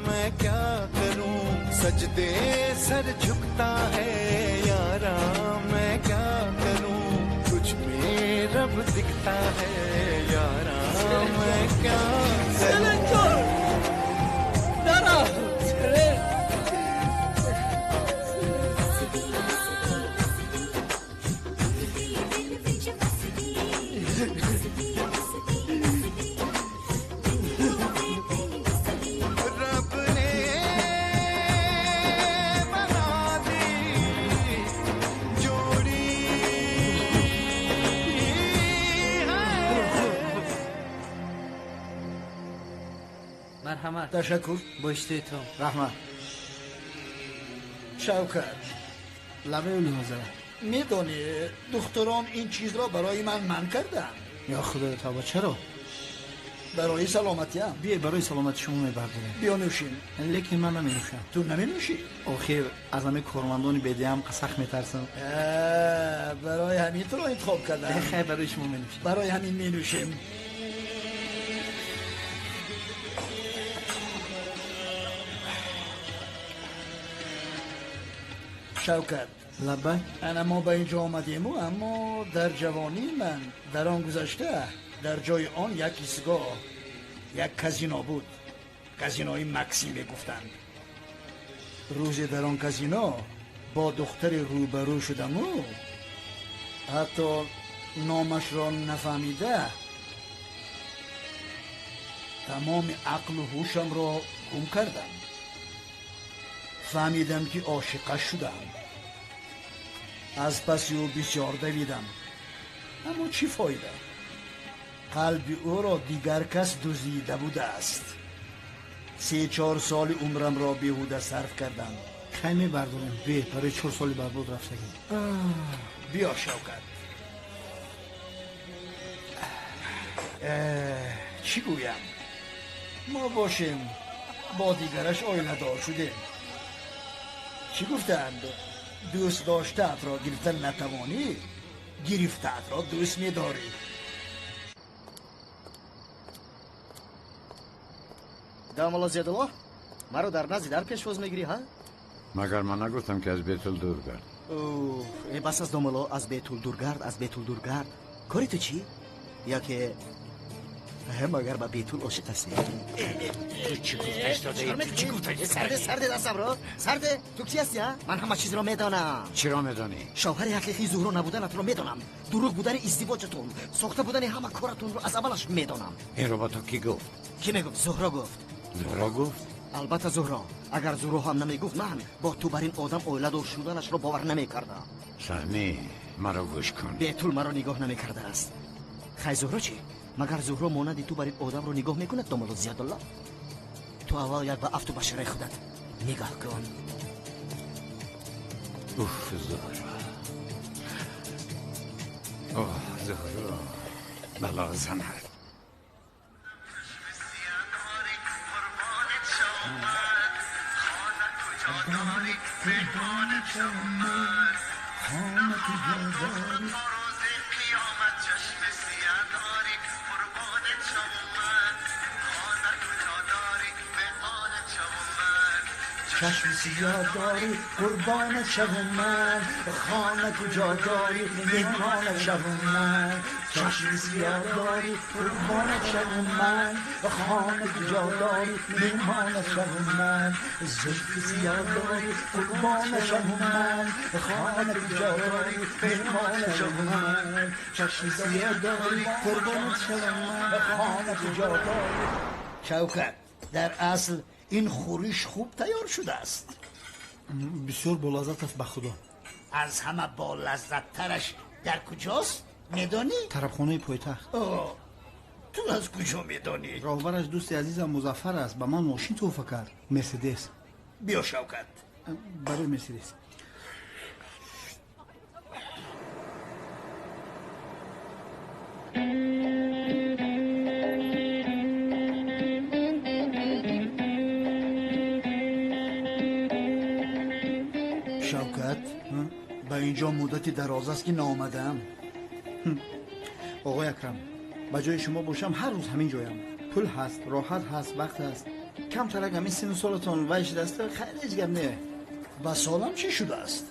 मैं क्या करूं, सजदे सर झुकता है यारा मैं क्या करूं, तुझ में रब दिखता है यारा मैं क्या करूं। Ташаккур. Бо иштиҳоятон. Раҳмат. Шавкат. Лабаи Улҳозира. Медонӣ, духтурон ин чизро барои ман манъ карданд. Ё Худоё тавба, чаро? Барои саломатиам. Биё, барои саломати шумо мебардорем. Биё нӯшем. Лекин ман наменӯшам. Ту наменӯшӣ? Охир аз ҳамаи кормандони бедиам сахт метарсам. Барои ҳамин туро интихоб кардам. Хайр, барои шумо менӯшем. Барои ҳамин менӯшем. Шавкат. Лаббай. Ана мо ба ин ҷо омадему, аммо дар ҷавонии ман дар он гузашта дар ҷои он як истгоҳ, як казино буд. Казинои Максим мегуфтанд. Рӯзе дар он казино бо духтаре рӯбарӯ шудаму ҳатто номашро нафаҳмида тамоми ақлу ҳушамро гум кардам. Фаҳмидам ки ошиқа шудам. Аз паси ӯ бисёр давидам, аммо чӣ фоида? Қалби ӯро дигар кас дуздида будааст. 3-4 соли умрамро беҳуда сарф кардам. Хай мебардорем. Бе, барои 4 соли барбод рафтагӣ. Биё Шавкат. Чӣ гӯям? Мо бошем бо дигараш оиладор шудем. Чӣ гуфтаанд? Дӯст доштаатро гирифта натавонӣ, гирифтаатро дӯст медорӣ. Дамолло Зиёдулло, маро дар назди дар пешвоз мегирӣ, ҳа? Магар ман нагуфтам ки аз Бетул дур гард? Бас аз домолло, аз Бетул дур гард, аз Бетул дур гард. Кори ту чӣ? Яке магар ба Бетул ошиқ ҳастӣ? Ту чӣ гуфта истодаӣ? Чӣ гуфта истодаӣ? Сарде, сарде дастамро, сарде. Ту кӣ ҳастӣ, ҳа? Ман ҳама чизро медонам. Чиро медонӣ? Шавҳари ҳақиқии Зуҳро набуданатро медонам. Дурӯғ будани издивоҷатон, сохта будани ҳама коратонро аз аввалаш медонам. Инро ба ту кӣ гуфт? Кӣ мегуфт? Зуҳро гуфт. Зуҳро гуфт? Албатта Зуҳро. Агар Зуҳро ҳам намегуфт, ман бо ту бар ин одам оиладор шуданашро бовар намекардам. Саҳмӣ, маро гӯш кун. Бетул маро нигоҳ намекардааст. Хай Зуҳро чӣ? Магар Зуҳро монанди ту бар ин одамро нигоҳ мекунад, домолло Зиёдулло? Ту аввал як ба афту башараи худат нигоҳ кун. Уф, Зуҳро. Оҳ, Зуҳро. бало занад. چشم سیاه داری قربانت شوم من، خانه کجا داری مهمانت شوم من. چشم سیاه داری قربانت شوم من، خانه کجا داری مهمانت شوم من. زلف سیاه داری قربانت شوم من، خانه کجا داری مهمانت شوم من. چشم سیاه داری قربانت شوم من، خانه کجا داری. شوکت، در اصل ин хӯриш хуб тайёр шудааст. Бисёр болаззат аст, ба худо. Аз ҳама болаззаттараш дар куҷост, медонӣ? Тарабхонаи пойтахт. Ту аз куҷо медонӣ? Роҳбараш дӯсти азизам Музаффар аст. Ба ман мошин тӯҳфа кард, Мерседес. Биё Шавкат. Барои Мерседес. Ба инҷо муддати дароз аст ки наомадаам. Оғои Акрам, ба ҷои шумо бошам ҳар рӯз ҳамин ҷоям. Пул ҳаст, роҳат ҳаст, вақт ҳаст. Камтарак ҳамин сину солатон вай шудааст, хайр ҳеҷ гап не. Ба солам чӣ шудааст?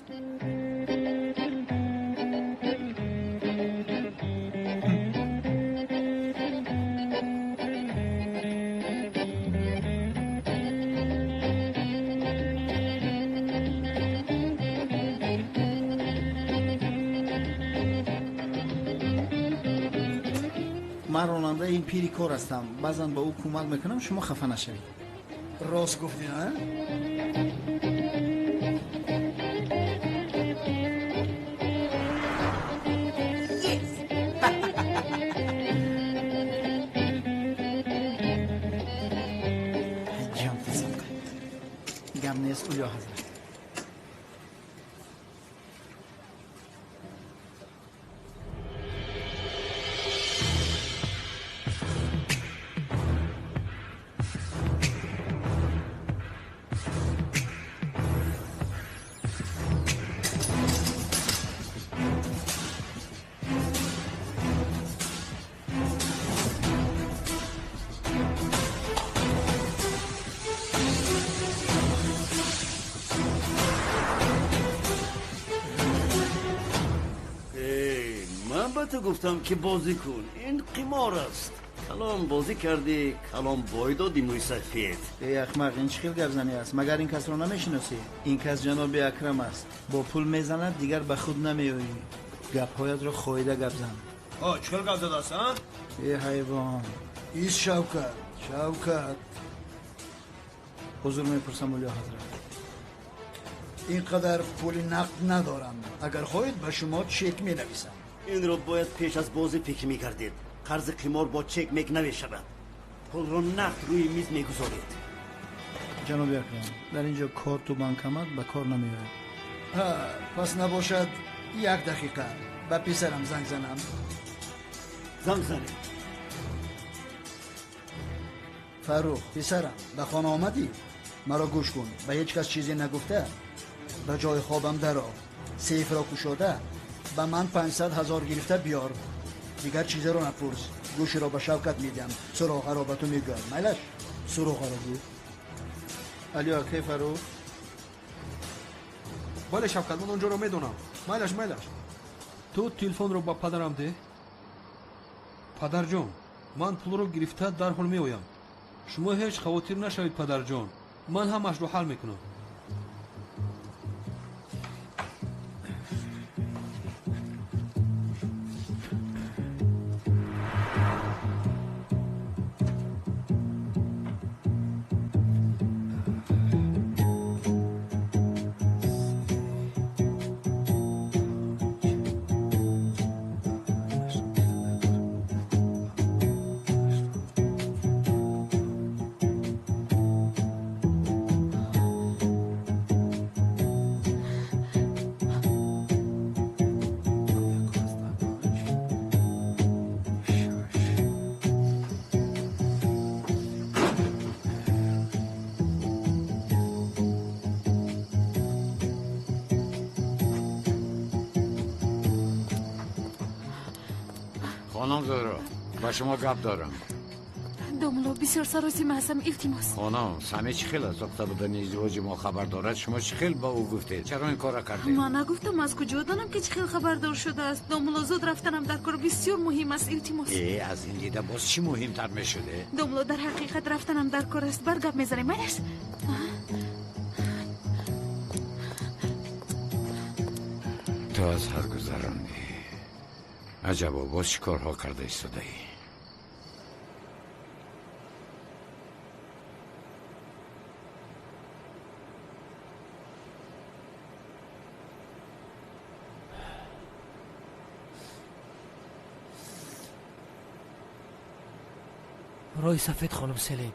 Ман ронандаи ин пири кор ҳастам. Баъзан ба ӯ кӯмак мекунам, шумо хафа нашавед. Рост гуфтӣ, а? Ҷон тасаддуқ. Гап нест, Улё ҳазрат. Ту гуфтам ки бозӣ кун, ин қимор аст. Калон бозӣ кардӣ, калон бой додӣ, мӯйсафед. Эй ахмақ, ин чӣ хел гапзанӣ аст? Магар ин касро намешиносӣ? Ин кас ҷаноби Акрам аст. Бо пул мезанад, дигар ба худ намеоӣ. Гапҳоятро хоида гап зан. Чӣ хел гап задааст, а? Эй ҳайвон. Ис Шавкат, Шавкат. Ҳузур мепурсам, Улё ҳазрат. Ин қадар пули нақд надорам. Агар хоҳед ба шумо чек менависам. Инро бояд пеш аз бозӣ фикр мекардед. Қарзи қимор бо чек мек намешавад. Пулро нақд рӯи миз мегузоред. Ҷаноби Акрам, дар ин ҷо корту банкомат ба кор намеояд. Пас набошад як дақиқа ба писарам занг занам. Занг занед. Фаррух, писарам, ба хона омадӣ? Маро гӯш кун, ба ҳеҷ кас чизе нагуфта ба ҷои хобам даро, сейфро кушода ба ман 500 000 гирифта биёр. Дигар чизеро напурс. Гӯширо ба Шавкат медиҳам, суроғаро ба ту мегӯям. Майлаш, суроғаро гӯ. Алё, акай Фаррух? Бале, Шавкат, ман он ҷоро медонам. Майлаш, майлаш. Ту телефонро ба падарам деҳ. Падарҷон, ман пулро гирифта дарҳол меоям. Шумо ҳеҷ хавотир нашавед, падарҷон. Ман ҳамашро ҳал мекунам. Хонум Зуҳро, ба шумо гап дорам. Домло, бисёр саросима ҳастам, илтимос. Хонум, Сами чӣ хел аз сохта будани издивоҷи мо хабар дорад? Шумо чӣ хел ба ӯ гуфтед? Чаро ин корро кардед? Ман нагуфтам, аз куҷо донам ки чӣ хел хабардор шудааст? Домло, зуд рафтанам дар кор бисёр муҳим аст, илтимос. Э, аз ин дида боз чӣ муҳимтар мешуде? Домло, дар ҳақиқат рафтанам дар кор аст. Бар гап мезанем, майлаш? Ту аз ҳад гузарондӣ. Аҷабо, боз чӣ корҳо карда истодаӣ? Роҳи сафед, хонум Селин.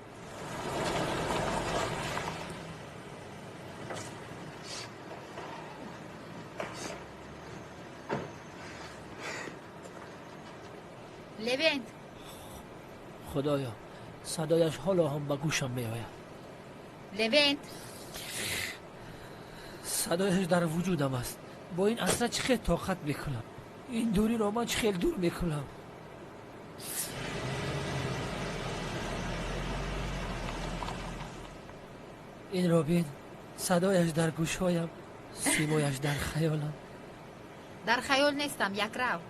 Левент. Худоё, садояш ҳоло ҳам ба гӯшам меояд. Левент. Садояш дар вуҷудам аст. Бо ин асра чӣ хел тоқат мекунам? Ин дуриро ман чӣ хел дур мекунам? Инро бин, садояш дар гӯшҳоям, симояш дар хаёлам. Дар хаёл нестам, якрав.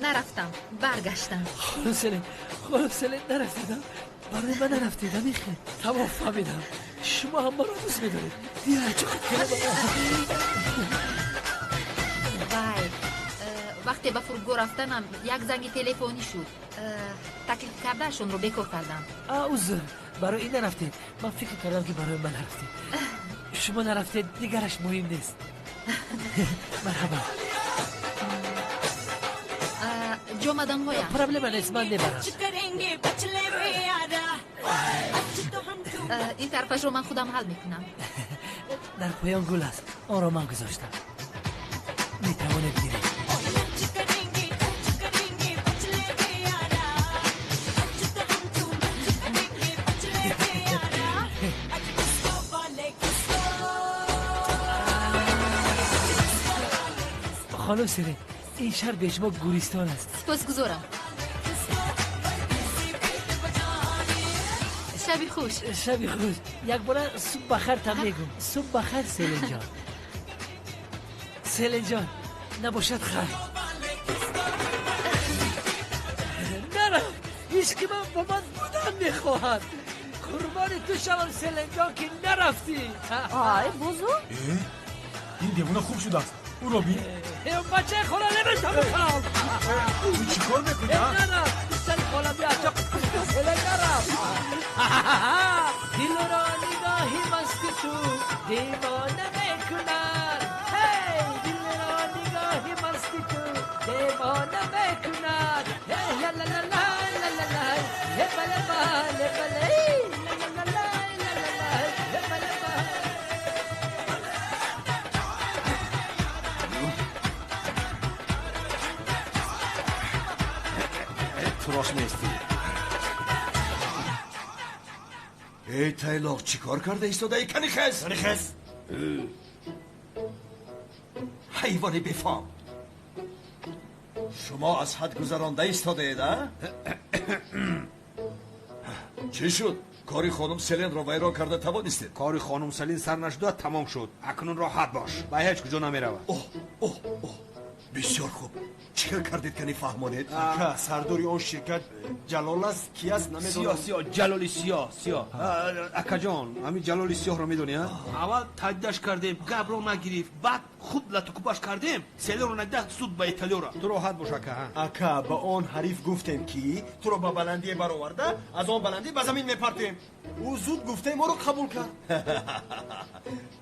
Нарафтам, баргаштам. Хонум Селин, хонум Селин, нарафтидам. Барои ман нарафтидам, ихел. Тамом фаҳмидам. Шумо ҳам маро дӯст медоред. Вай, вақте ба фурудгоҳ рафтанам, як занги телефонӣ шуд. Таклиф кардаашонро бекор кардам. Узр, барои ин нарафтед. Ман фикр кардам ки барои ман нарафтед. Шумо нарафтед, дигараш муҳим нест. Марҳабо. Ҷомаданҳоям. Проблема нест, ман мебарам. Ин тарафашро ман худам ҳал мекунам. Дар поён гул аст, онро ман гузоштам. Метавонед гиред. Хонум Селин, ин шаҳр бе шумо гӯристон аст. Сипосгузорам. Шаби хуш. Шаби хуш. Якбора субҳ бахайр там мегӯм. Субҳ бахайр, Селинҷон. Селинҷон, набошад хайр. Нарафт. Ҳеҷ ки ман бо ман будан мехоҳад. Қурбони ту шавам, Селинҷон, ки нарафтӣ. Ай, бузу? Ин девона хуб шудааст. Ӯро бин. Бачаи хола лебентаму калам. Ту чӣ кор мекунӣ? Нарафт. Писари хола бияча. Селин нарафт. Дилро нигоҳи масти ту девона мекунад. Ҳей, дилро нигоҳи масти ту девона мекунад. Ла ла ла ла ла ла ла, бале бале бале, ла ла ла ла ла ла, бале бале. Ту рост меистӣ. Эй тайлоқ, чӣ кор карда истодаӣ? Кани хез, кани хез. Ҳайвони бефаҳм, шумо аз ҳад гузаронда истодаед, а? Чӣ шуд? Кори хонум Селенро вайрон карда тавонистед? Кори хонум Селен сар нашуда тамом шуд. Акнун роҳат бош, ба ҳеҷ куҷо намеравад. Оҳ, оҳ, оҳ, бисёр хуб. Чӣ кор кардед, кани фаҳмонед? Ака, сардори он ширкат Ҷалол аст, ки аст намедонам. Сиёҳ, сиёҳ, Ҷалоли сиёҳ, сиёҳ. Акаҷон, ҳамин Ҷалоли сиёҳро медонӣ, а? Аввал таҳдидаш кардем, гапро нагирифт, баъд хуб латукӯбаш кардем, Селенро надида суд ба Италиё рафт. Ту роҳат бош, ака. Ака, ба он ҳариф гуфтем, ки туро ба баландие бароварда, аз он баландӣ ба замин мепартем. Ӯ зуд гуфтаи моро қабул кард.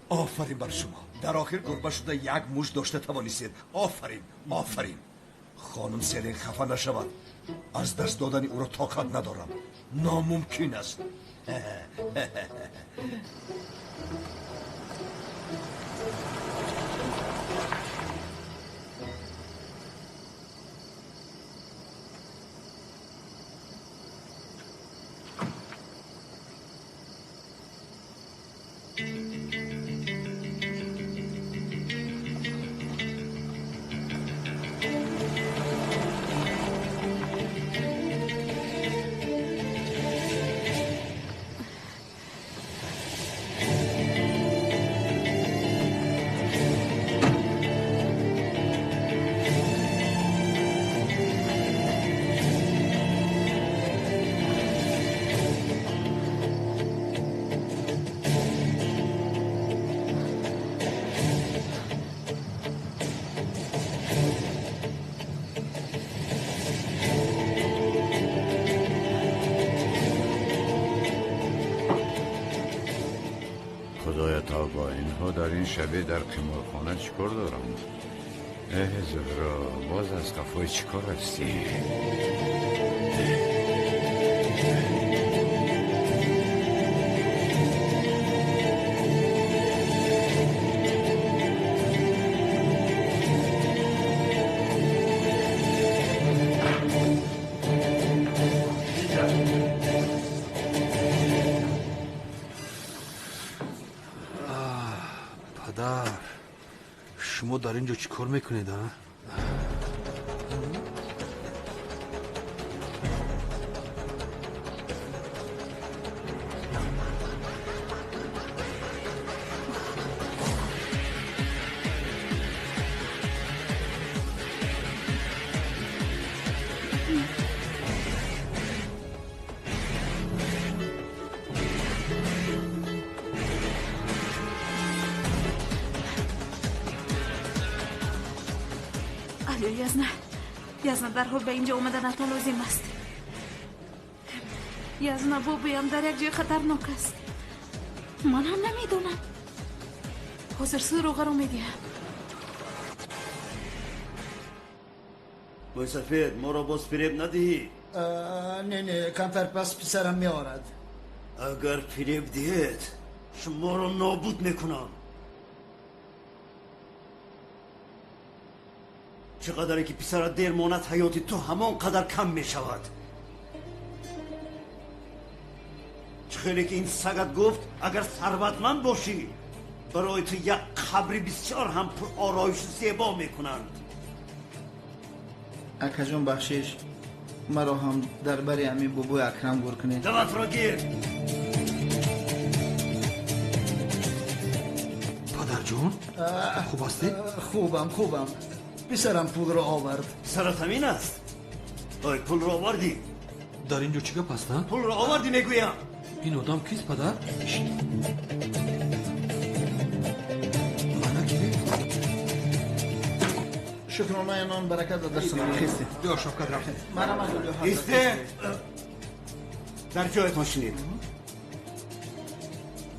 Офарин бар шумо. Дар охир гурба шуда як муш дошта тавонистед. Офарин, офарин. Хонум Селен хафа нашавад. Аз даст додани ӯро тоқат надорам. Номумкин аст. Дар ин шабе дар қиморхона чӣ кор дорам? Эҳ, Зуҳро, боз аз қафои чӣ кор ҳастӣ? Шумо дар ин ҷо чӣ кор мекунед, а? Язна, дарҳол ба инҷо омаданатон лозим аст. Язна, бобоям дар як ҷои хатарнок аст. Ман ҳам намедонам. Ҳозир суроғаро медиҳам. Мӯйсафед, моро боз фиреб надиҳӣ? Не, не, камтар пас писарам меорад. Агар фиреб диҳед, шуморо нобуд мекунам. Чӣ қадаре ки писарат дер монад, ҳаёти ту ҳамон қадар кам мешавад. Чӣ хеле ки ин сагат гуфт, агар сарватманд бошӣ, барои ту як қабри бисёр ҳам пуророишу зебо мекунанд. Акаҷон, бахшиш, маро ҳам дар бари ҳамин бобои Акрам гур кунед. Даватро гир. Падарҷон, хуб ҳастед? Хубам, хубам. Писарам пулро овард. Писарат ҳамин аст? Ой, пулро овардӣ? Дар ин ҷо чӣ гап аст, а? Пулро овардӣ, мегӯям. Ин одам кист, падар? Мана гирифт. Шукронаи нон баракат дар дастам. Хестед. Биё, Шавкат, рафтем. Манам аз Улё. Исте! Дар ҷоятон шинед.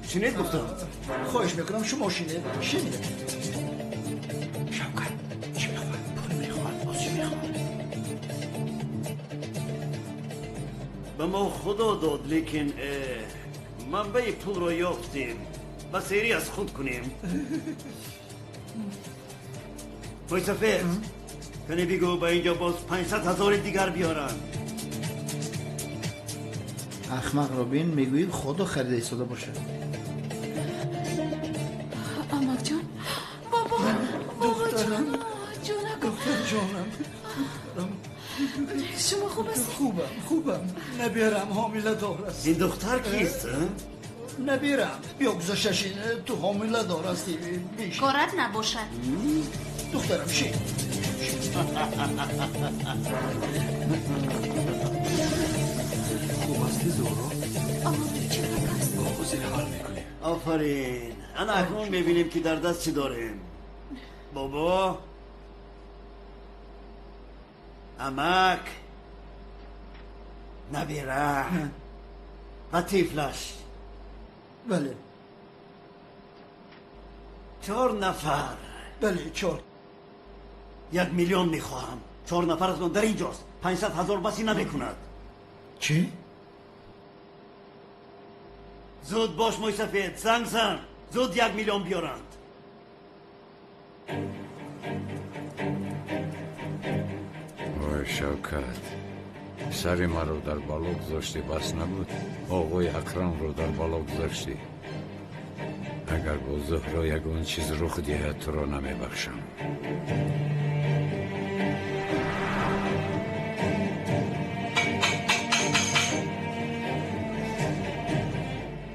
Шинед гуфтам. Хоҳиш мекунам, шумо шинед. Шинед. Шавкат, чӣ мехоҳад? Пул мехоҳад, боз чӣ Ба мо Худо дод, лекин манбаи пулро ёфтем. Ба серӣ аз худ кунем. Мӯйсафед, кане бигӯ ба инҷо боз 500 ҳазори дигар биёранд. Ахмақро бин, мегӯӣ Худо харида истода бошад. Амакҷон, бобо, бобоҷон, ҷонакам. Духтарҷонам. Шумо хуб ҳастед? Хубам, хубам. Набирам ҳомиладор аст. Ин духтар кист? Набирам. Биё гузашта шин, ту ҳомиладор ҳастӣ. Бишин. Корат набошад. Духтарам, шин. Хуб ҳастӣ, Зуҳро? Чӣ гап аст? Ҳозир ҳал мекунем. Офарин. Ана акнун мебинем, ки дар даст чӣ дорем. Бобо, амак, набира ва тифлаш. Бале. 4 нафар. Бале, 4. 1 миллион мехоҳам. 4 нафар аз он дар инҷост. 500 ҳазор басӣ намекунад. Чӣ? Зуд бош, мӯйсафед, занг зан. Зуд 1 миллион биёранд. Ой, Шавкат, сари маро дар бало гузоштӣ, бас набуд? Оғои Акрамро дар бало гузоштӣ. Агар бо Зуҳро ягон чиз рух диҳад, туро намебахшам.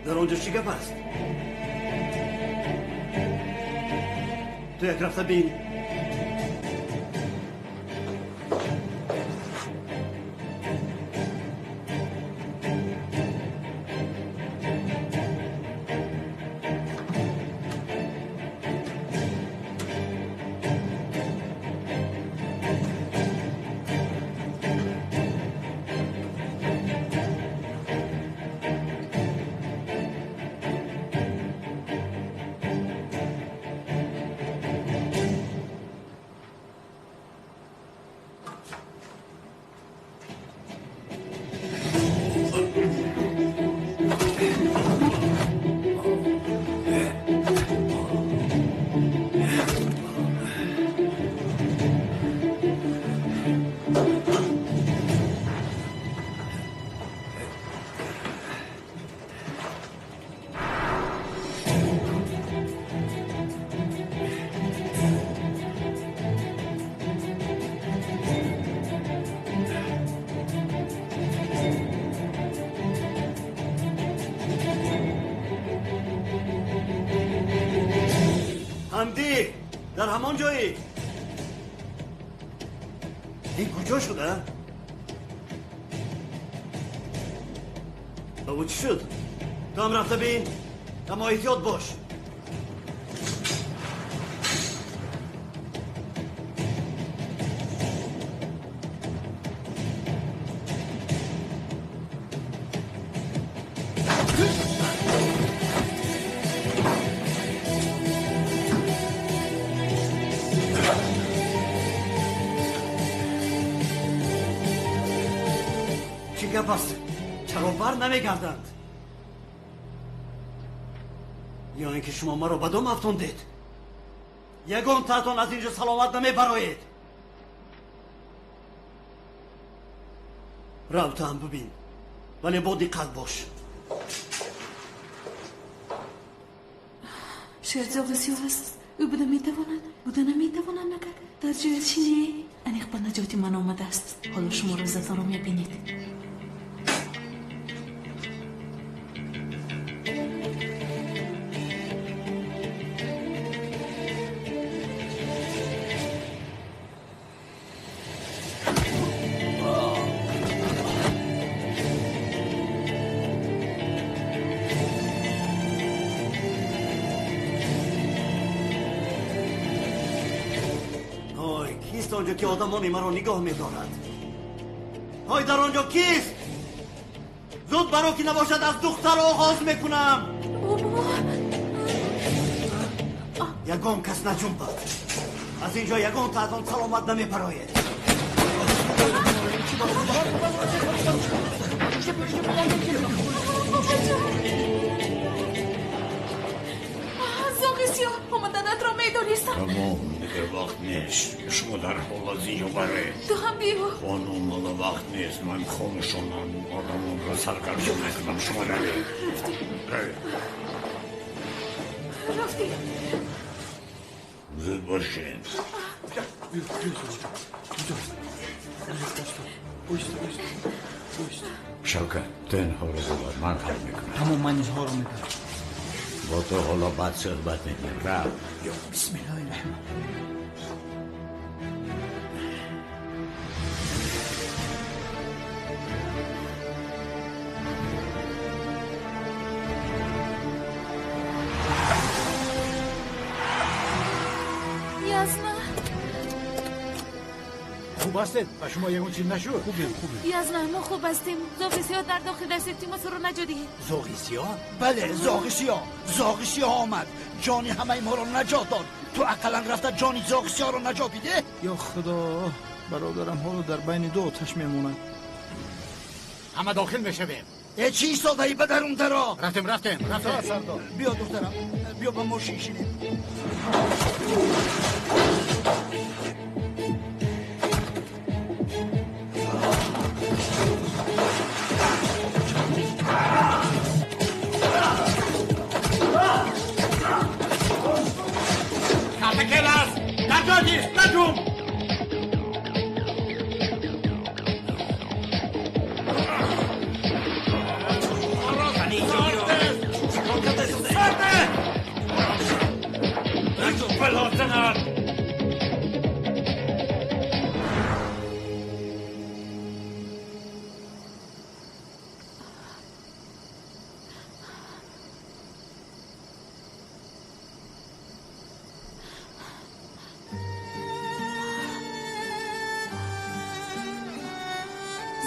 Дар он ҷо чӣ гап аст? Ту як рафта бин. ҳамдӣ, дар ҳамон ҷоӣ? Ин куҷо шуда? Бобо, чӣ шуд? Ту ҳам рафта бин, аммо эҳтиёт бош. Чӣ гап аст? Чаро бар намегарданд? Ё ин ки шумо маро ба дом афтондед? Ягон таатон аз инҷо саломат намебароед. Рав, ту ҳам бибин, вале бо диққат бош. Шерзоғи сиёҳ аст. Ӯ буда метавонад, буда наметавонад накард. Дар ҷои чӣ не? Аниқ ба наҷоти ман омадааст. Ҳоло шумо рӯзатонро мебинед. Кист онҷо, ки одамони маро нигоҳ медорад? Ҳой, дар он ҷо кист? Зуд баро, ки набошад аз духтар оғоз мекунам. Ягон кас наҷунбад. Аз ин ҷо ягон таатон саломат намебароед. Зоғи сиёҳ, омаданатро медонистам. Тамом, дигар вақт нест. Шумо дар ҳол аз инҷо баред. Ту ҳам биё. Хонум, ҳоло вақт нест. Ман хонашонам одамонро саргардон мекунам. Шумо равед. Рафтем. Равед. Рафтем. Зуд бошед. Шавкат, ту инҳоро бибар, ман ҳал мекунам. Тамом, ман инҳоро мебарам. Бо ту ҳоло баъд суҳбат мекунем. Рав. Бисмиллоҳи раҳмон. Язна. Хуб ҳастед? Ба шумо ягон чиз нашуд? Хубем, хубем. Язна, мо хуб ҳастем. Зоғи сиёҳ дар дохил аст. Илтимос, ӯро наҷот диҳед. Зоғи сиёҳ? Бале, зоғи сиёҳ. Зоғи сиёҳ омад. Ҷони ҳамаи моро наҷот дод. Ту ақаллан рафта ҷони зоғи сиёҳро наҷот бидеҳ. Ё Худо, бародарам ҳоло дар байни ду оташ мемонад. Ҳама дохил мешавем. Э, чӣ истодаӣ ба дарун даро? Рафтем, рафтем, рафтем. Сардор. Биё духтарам, биё ба мошин шинем. Калтакелас, дар ҷой бист, наҷум.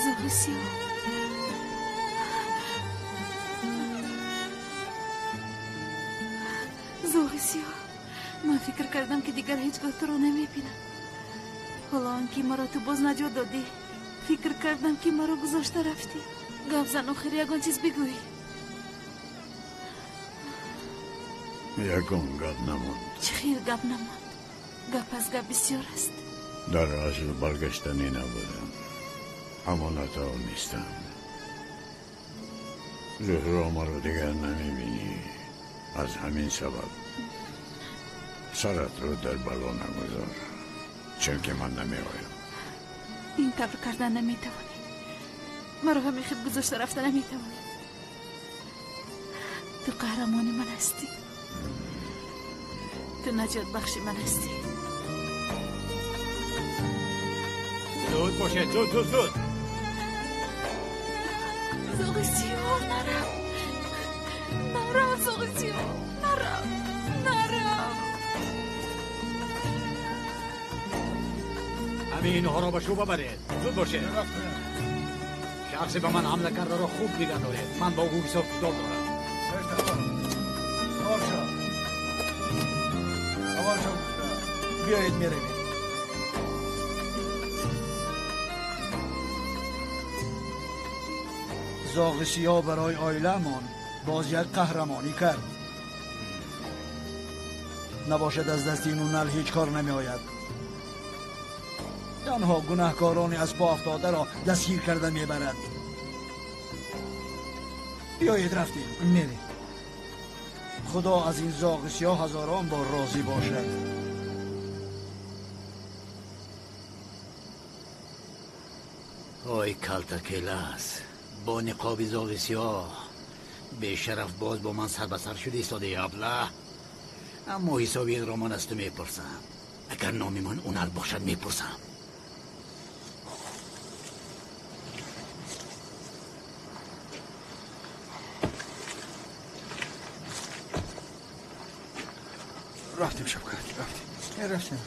Зоғи сиёҳ. Зоғи сиёҳ. Ман фикр кардам, ки дигар ҳеҷ гоҳ туро намебинам. Ҳоло он ки маро ту боз наҷот додӣ, фикр кардам, ки маро гузошта рафтӣ. Гап зан, охир ягон чиз бигӯй. Ягон гап намонд. Чӣ хел гап намонд? Гап аз гап бисёр аст. Дар асл баргаштанӣ набудам. Аммо натавонистам. Зуҳро, маро дигар намебинӣ. Аз ҳамин сабаб саратро дар бало нагузор, чунки ман намеоям. Ин тавр кардан наметавонӣ. Маро ҳамин хел гузошта рафта наметавонӣ. Ту қаҳрамони ман ҳастӣ. Ту наҷотбахши ман ҳастӣ. Зуд бошед, зуд, зуд, зуд. Зоғи сиёҳ, нарав. Нарав, зоғи сиёҳ, нарав, нарав. Ҳамин инҳоро ба шӯъба баред. Зуд бошед. Шахсе ба ман ҳамла кардаро хуб нигоҳ доред. Ман бо ӯ ҳисоб китоб дорам. Савор шав. Савор шав. Биёед меравем. Зоғи сиёҳ барои оиламон боз як қаҳрамонӣ кард. Набошад аз дасти ин нал ҳеҷ кор намеояд. Танҳо гунаҳкорони аз по афтодаро дастгир карда мебарад. Биёед рафтем. Мерем. Худо аз ин зоғи сиёҳ ҳазорон бор розӣ бошад. Ой, Калтакелас, бо ниқоби зоғи сиёҳ бешараф боз бо ман сар ба сар шуда истодаи, аблаҳ. Аммо ҳисоби инро ман аз ту мепурсам. Агар номи ман Унал бошад, мепурсам. Рафтем, Шавкат, рафтем. Рафтем, рафтем.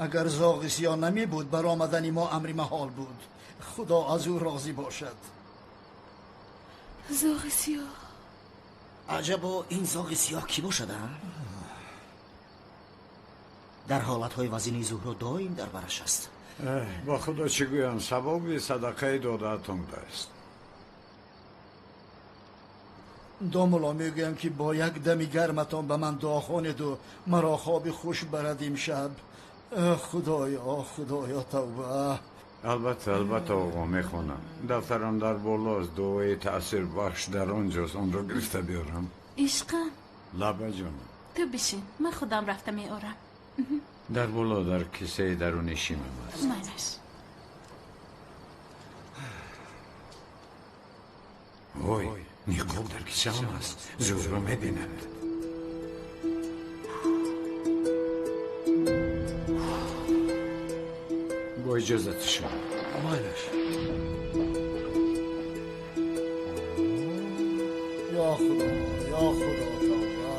Агар зоғи сиёҳ намебуд, баромадани мо амри маҳол буд. Худо аз ӯ розӣ бошад. Зоғи сиёҳ. Аҷабо, ин зоғи сиёҳ кӣ бошад, а? Дар ҳолатҳои вазини Зуҳро доим дар бараш аст. Ба худо чӣ гӯям, савоби садақаи додаатон будааст. Домулло, мегӯям ки бо як дами гарматон ба ман дуо хонеду маро хоби хуш барад имшаб. Худоё, худоё, тавба. Албатта, албатта, оғо, мехонам. Дафтарам дар болост, дуои таъсирбахш дар он ҷост, онро гирифта биёрам. Ишқам. Лаба ҷонам. Ту бишин, ман худам рафта меорам. Дар боло дар кисаи даруни шимам аст. Майлаш. Вой, ниқоб дар кисаам аст, Зуҳро мебинад. Бо иҷозати шумо. Майлаш. Ё худо, ё худо, тавба.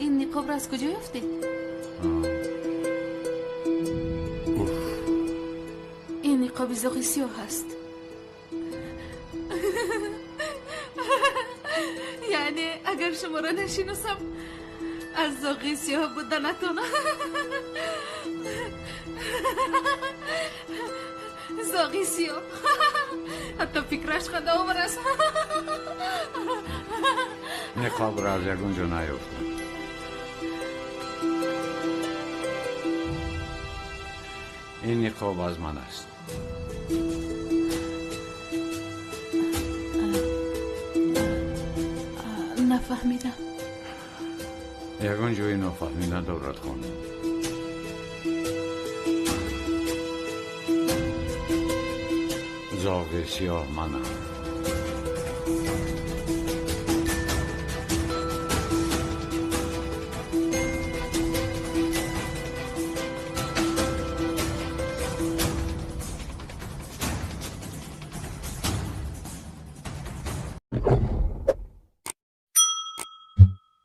Ин ниқобро аз куҷо ёфтед? Ин ниқоби зоғи сиёҳ аст. Яъне агар шуморо нашиносам, аз зоғи сиёҳ буданатон. Зоғи сиёҳ, ҳатто фикраш хандаовар аст. Ниқобро аз ягон ҷо наёфтам. Ин ниқоб аз ман аст. Нафаҳмидам. Ягон ҷои нофаҳмӣ надорад, хонум. Зоғи сиёҳ манам.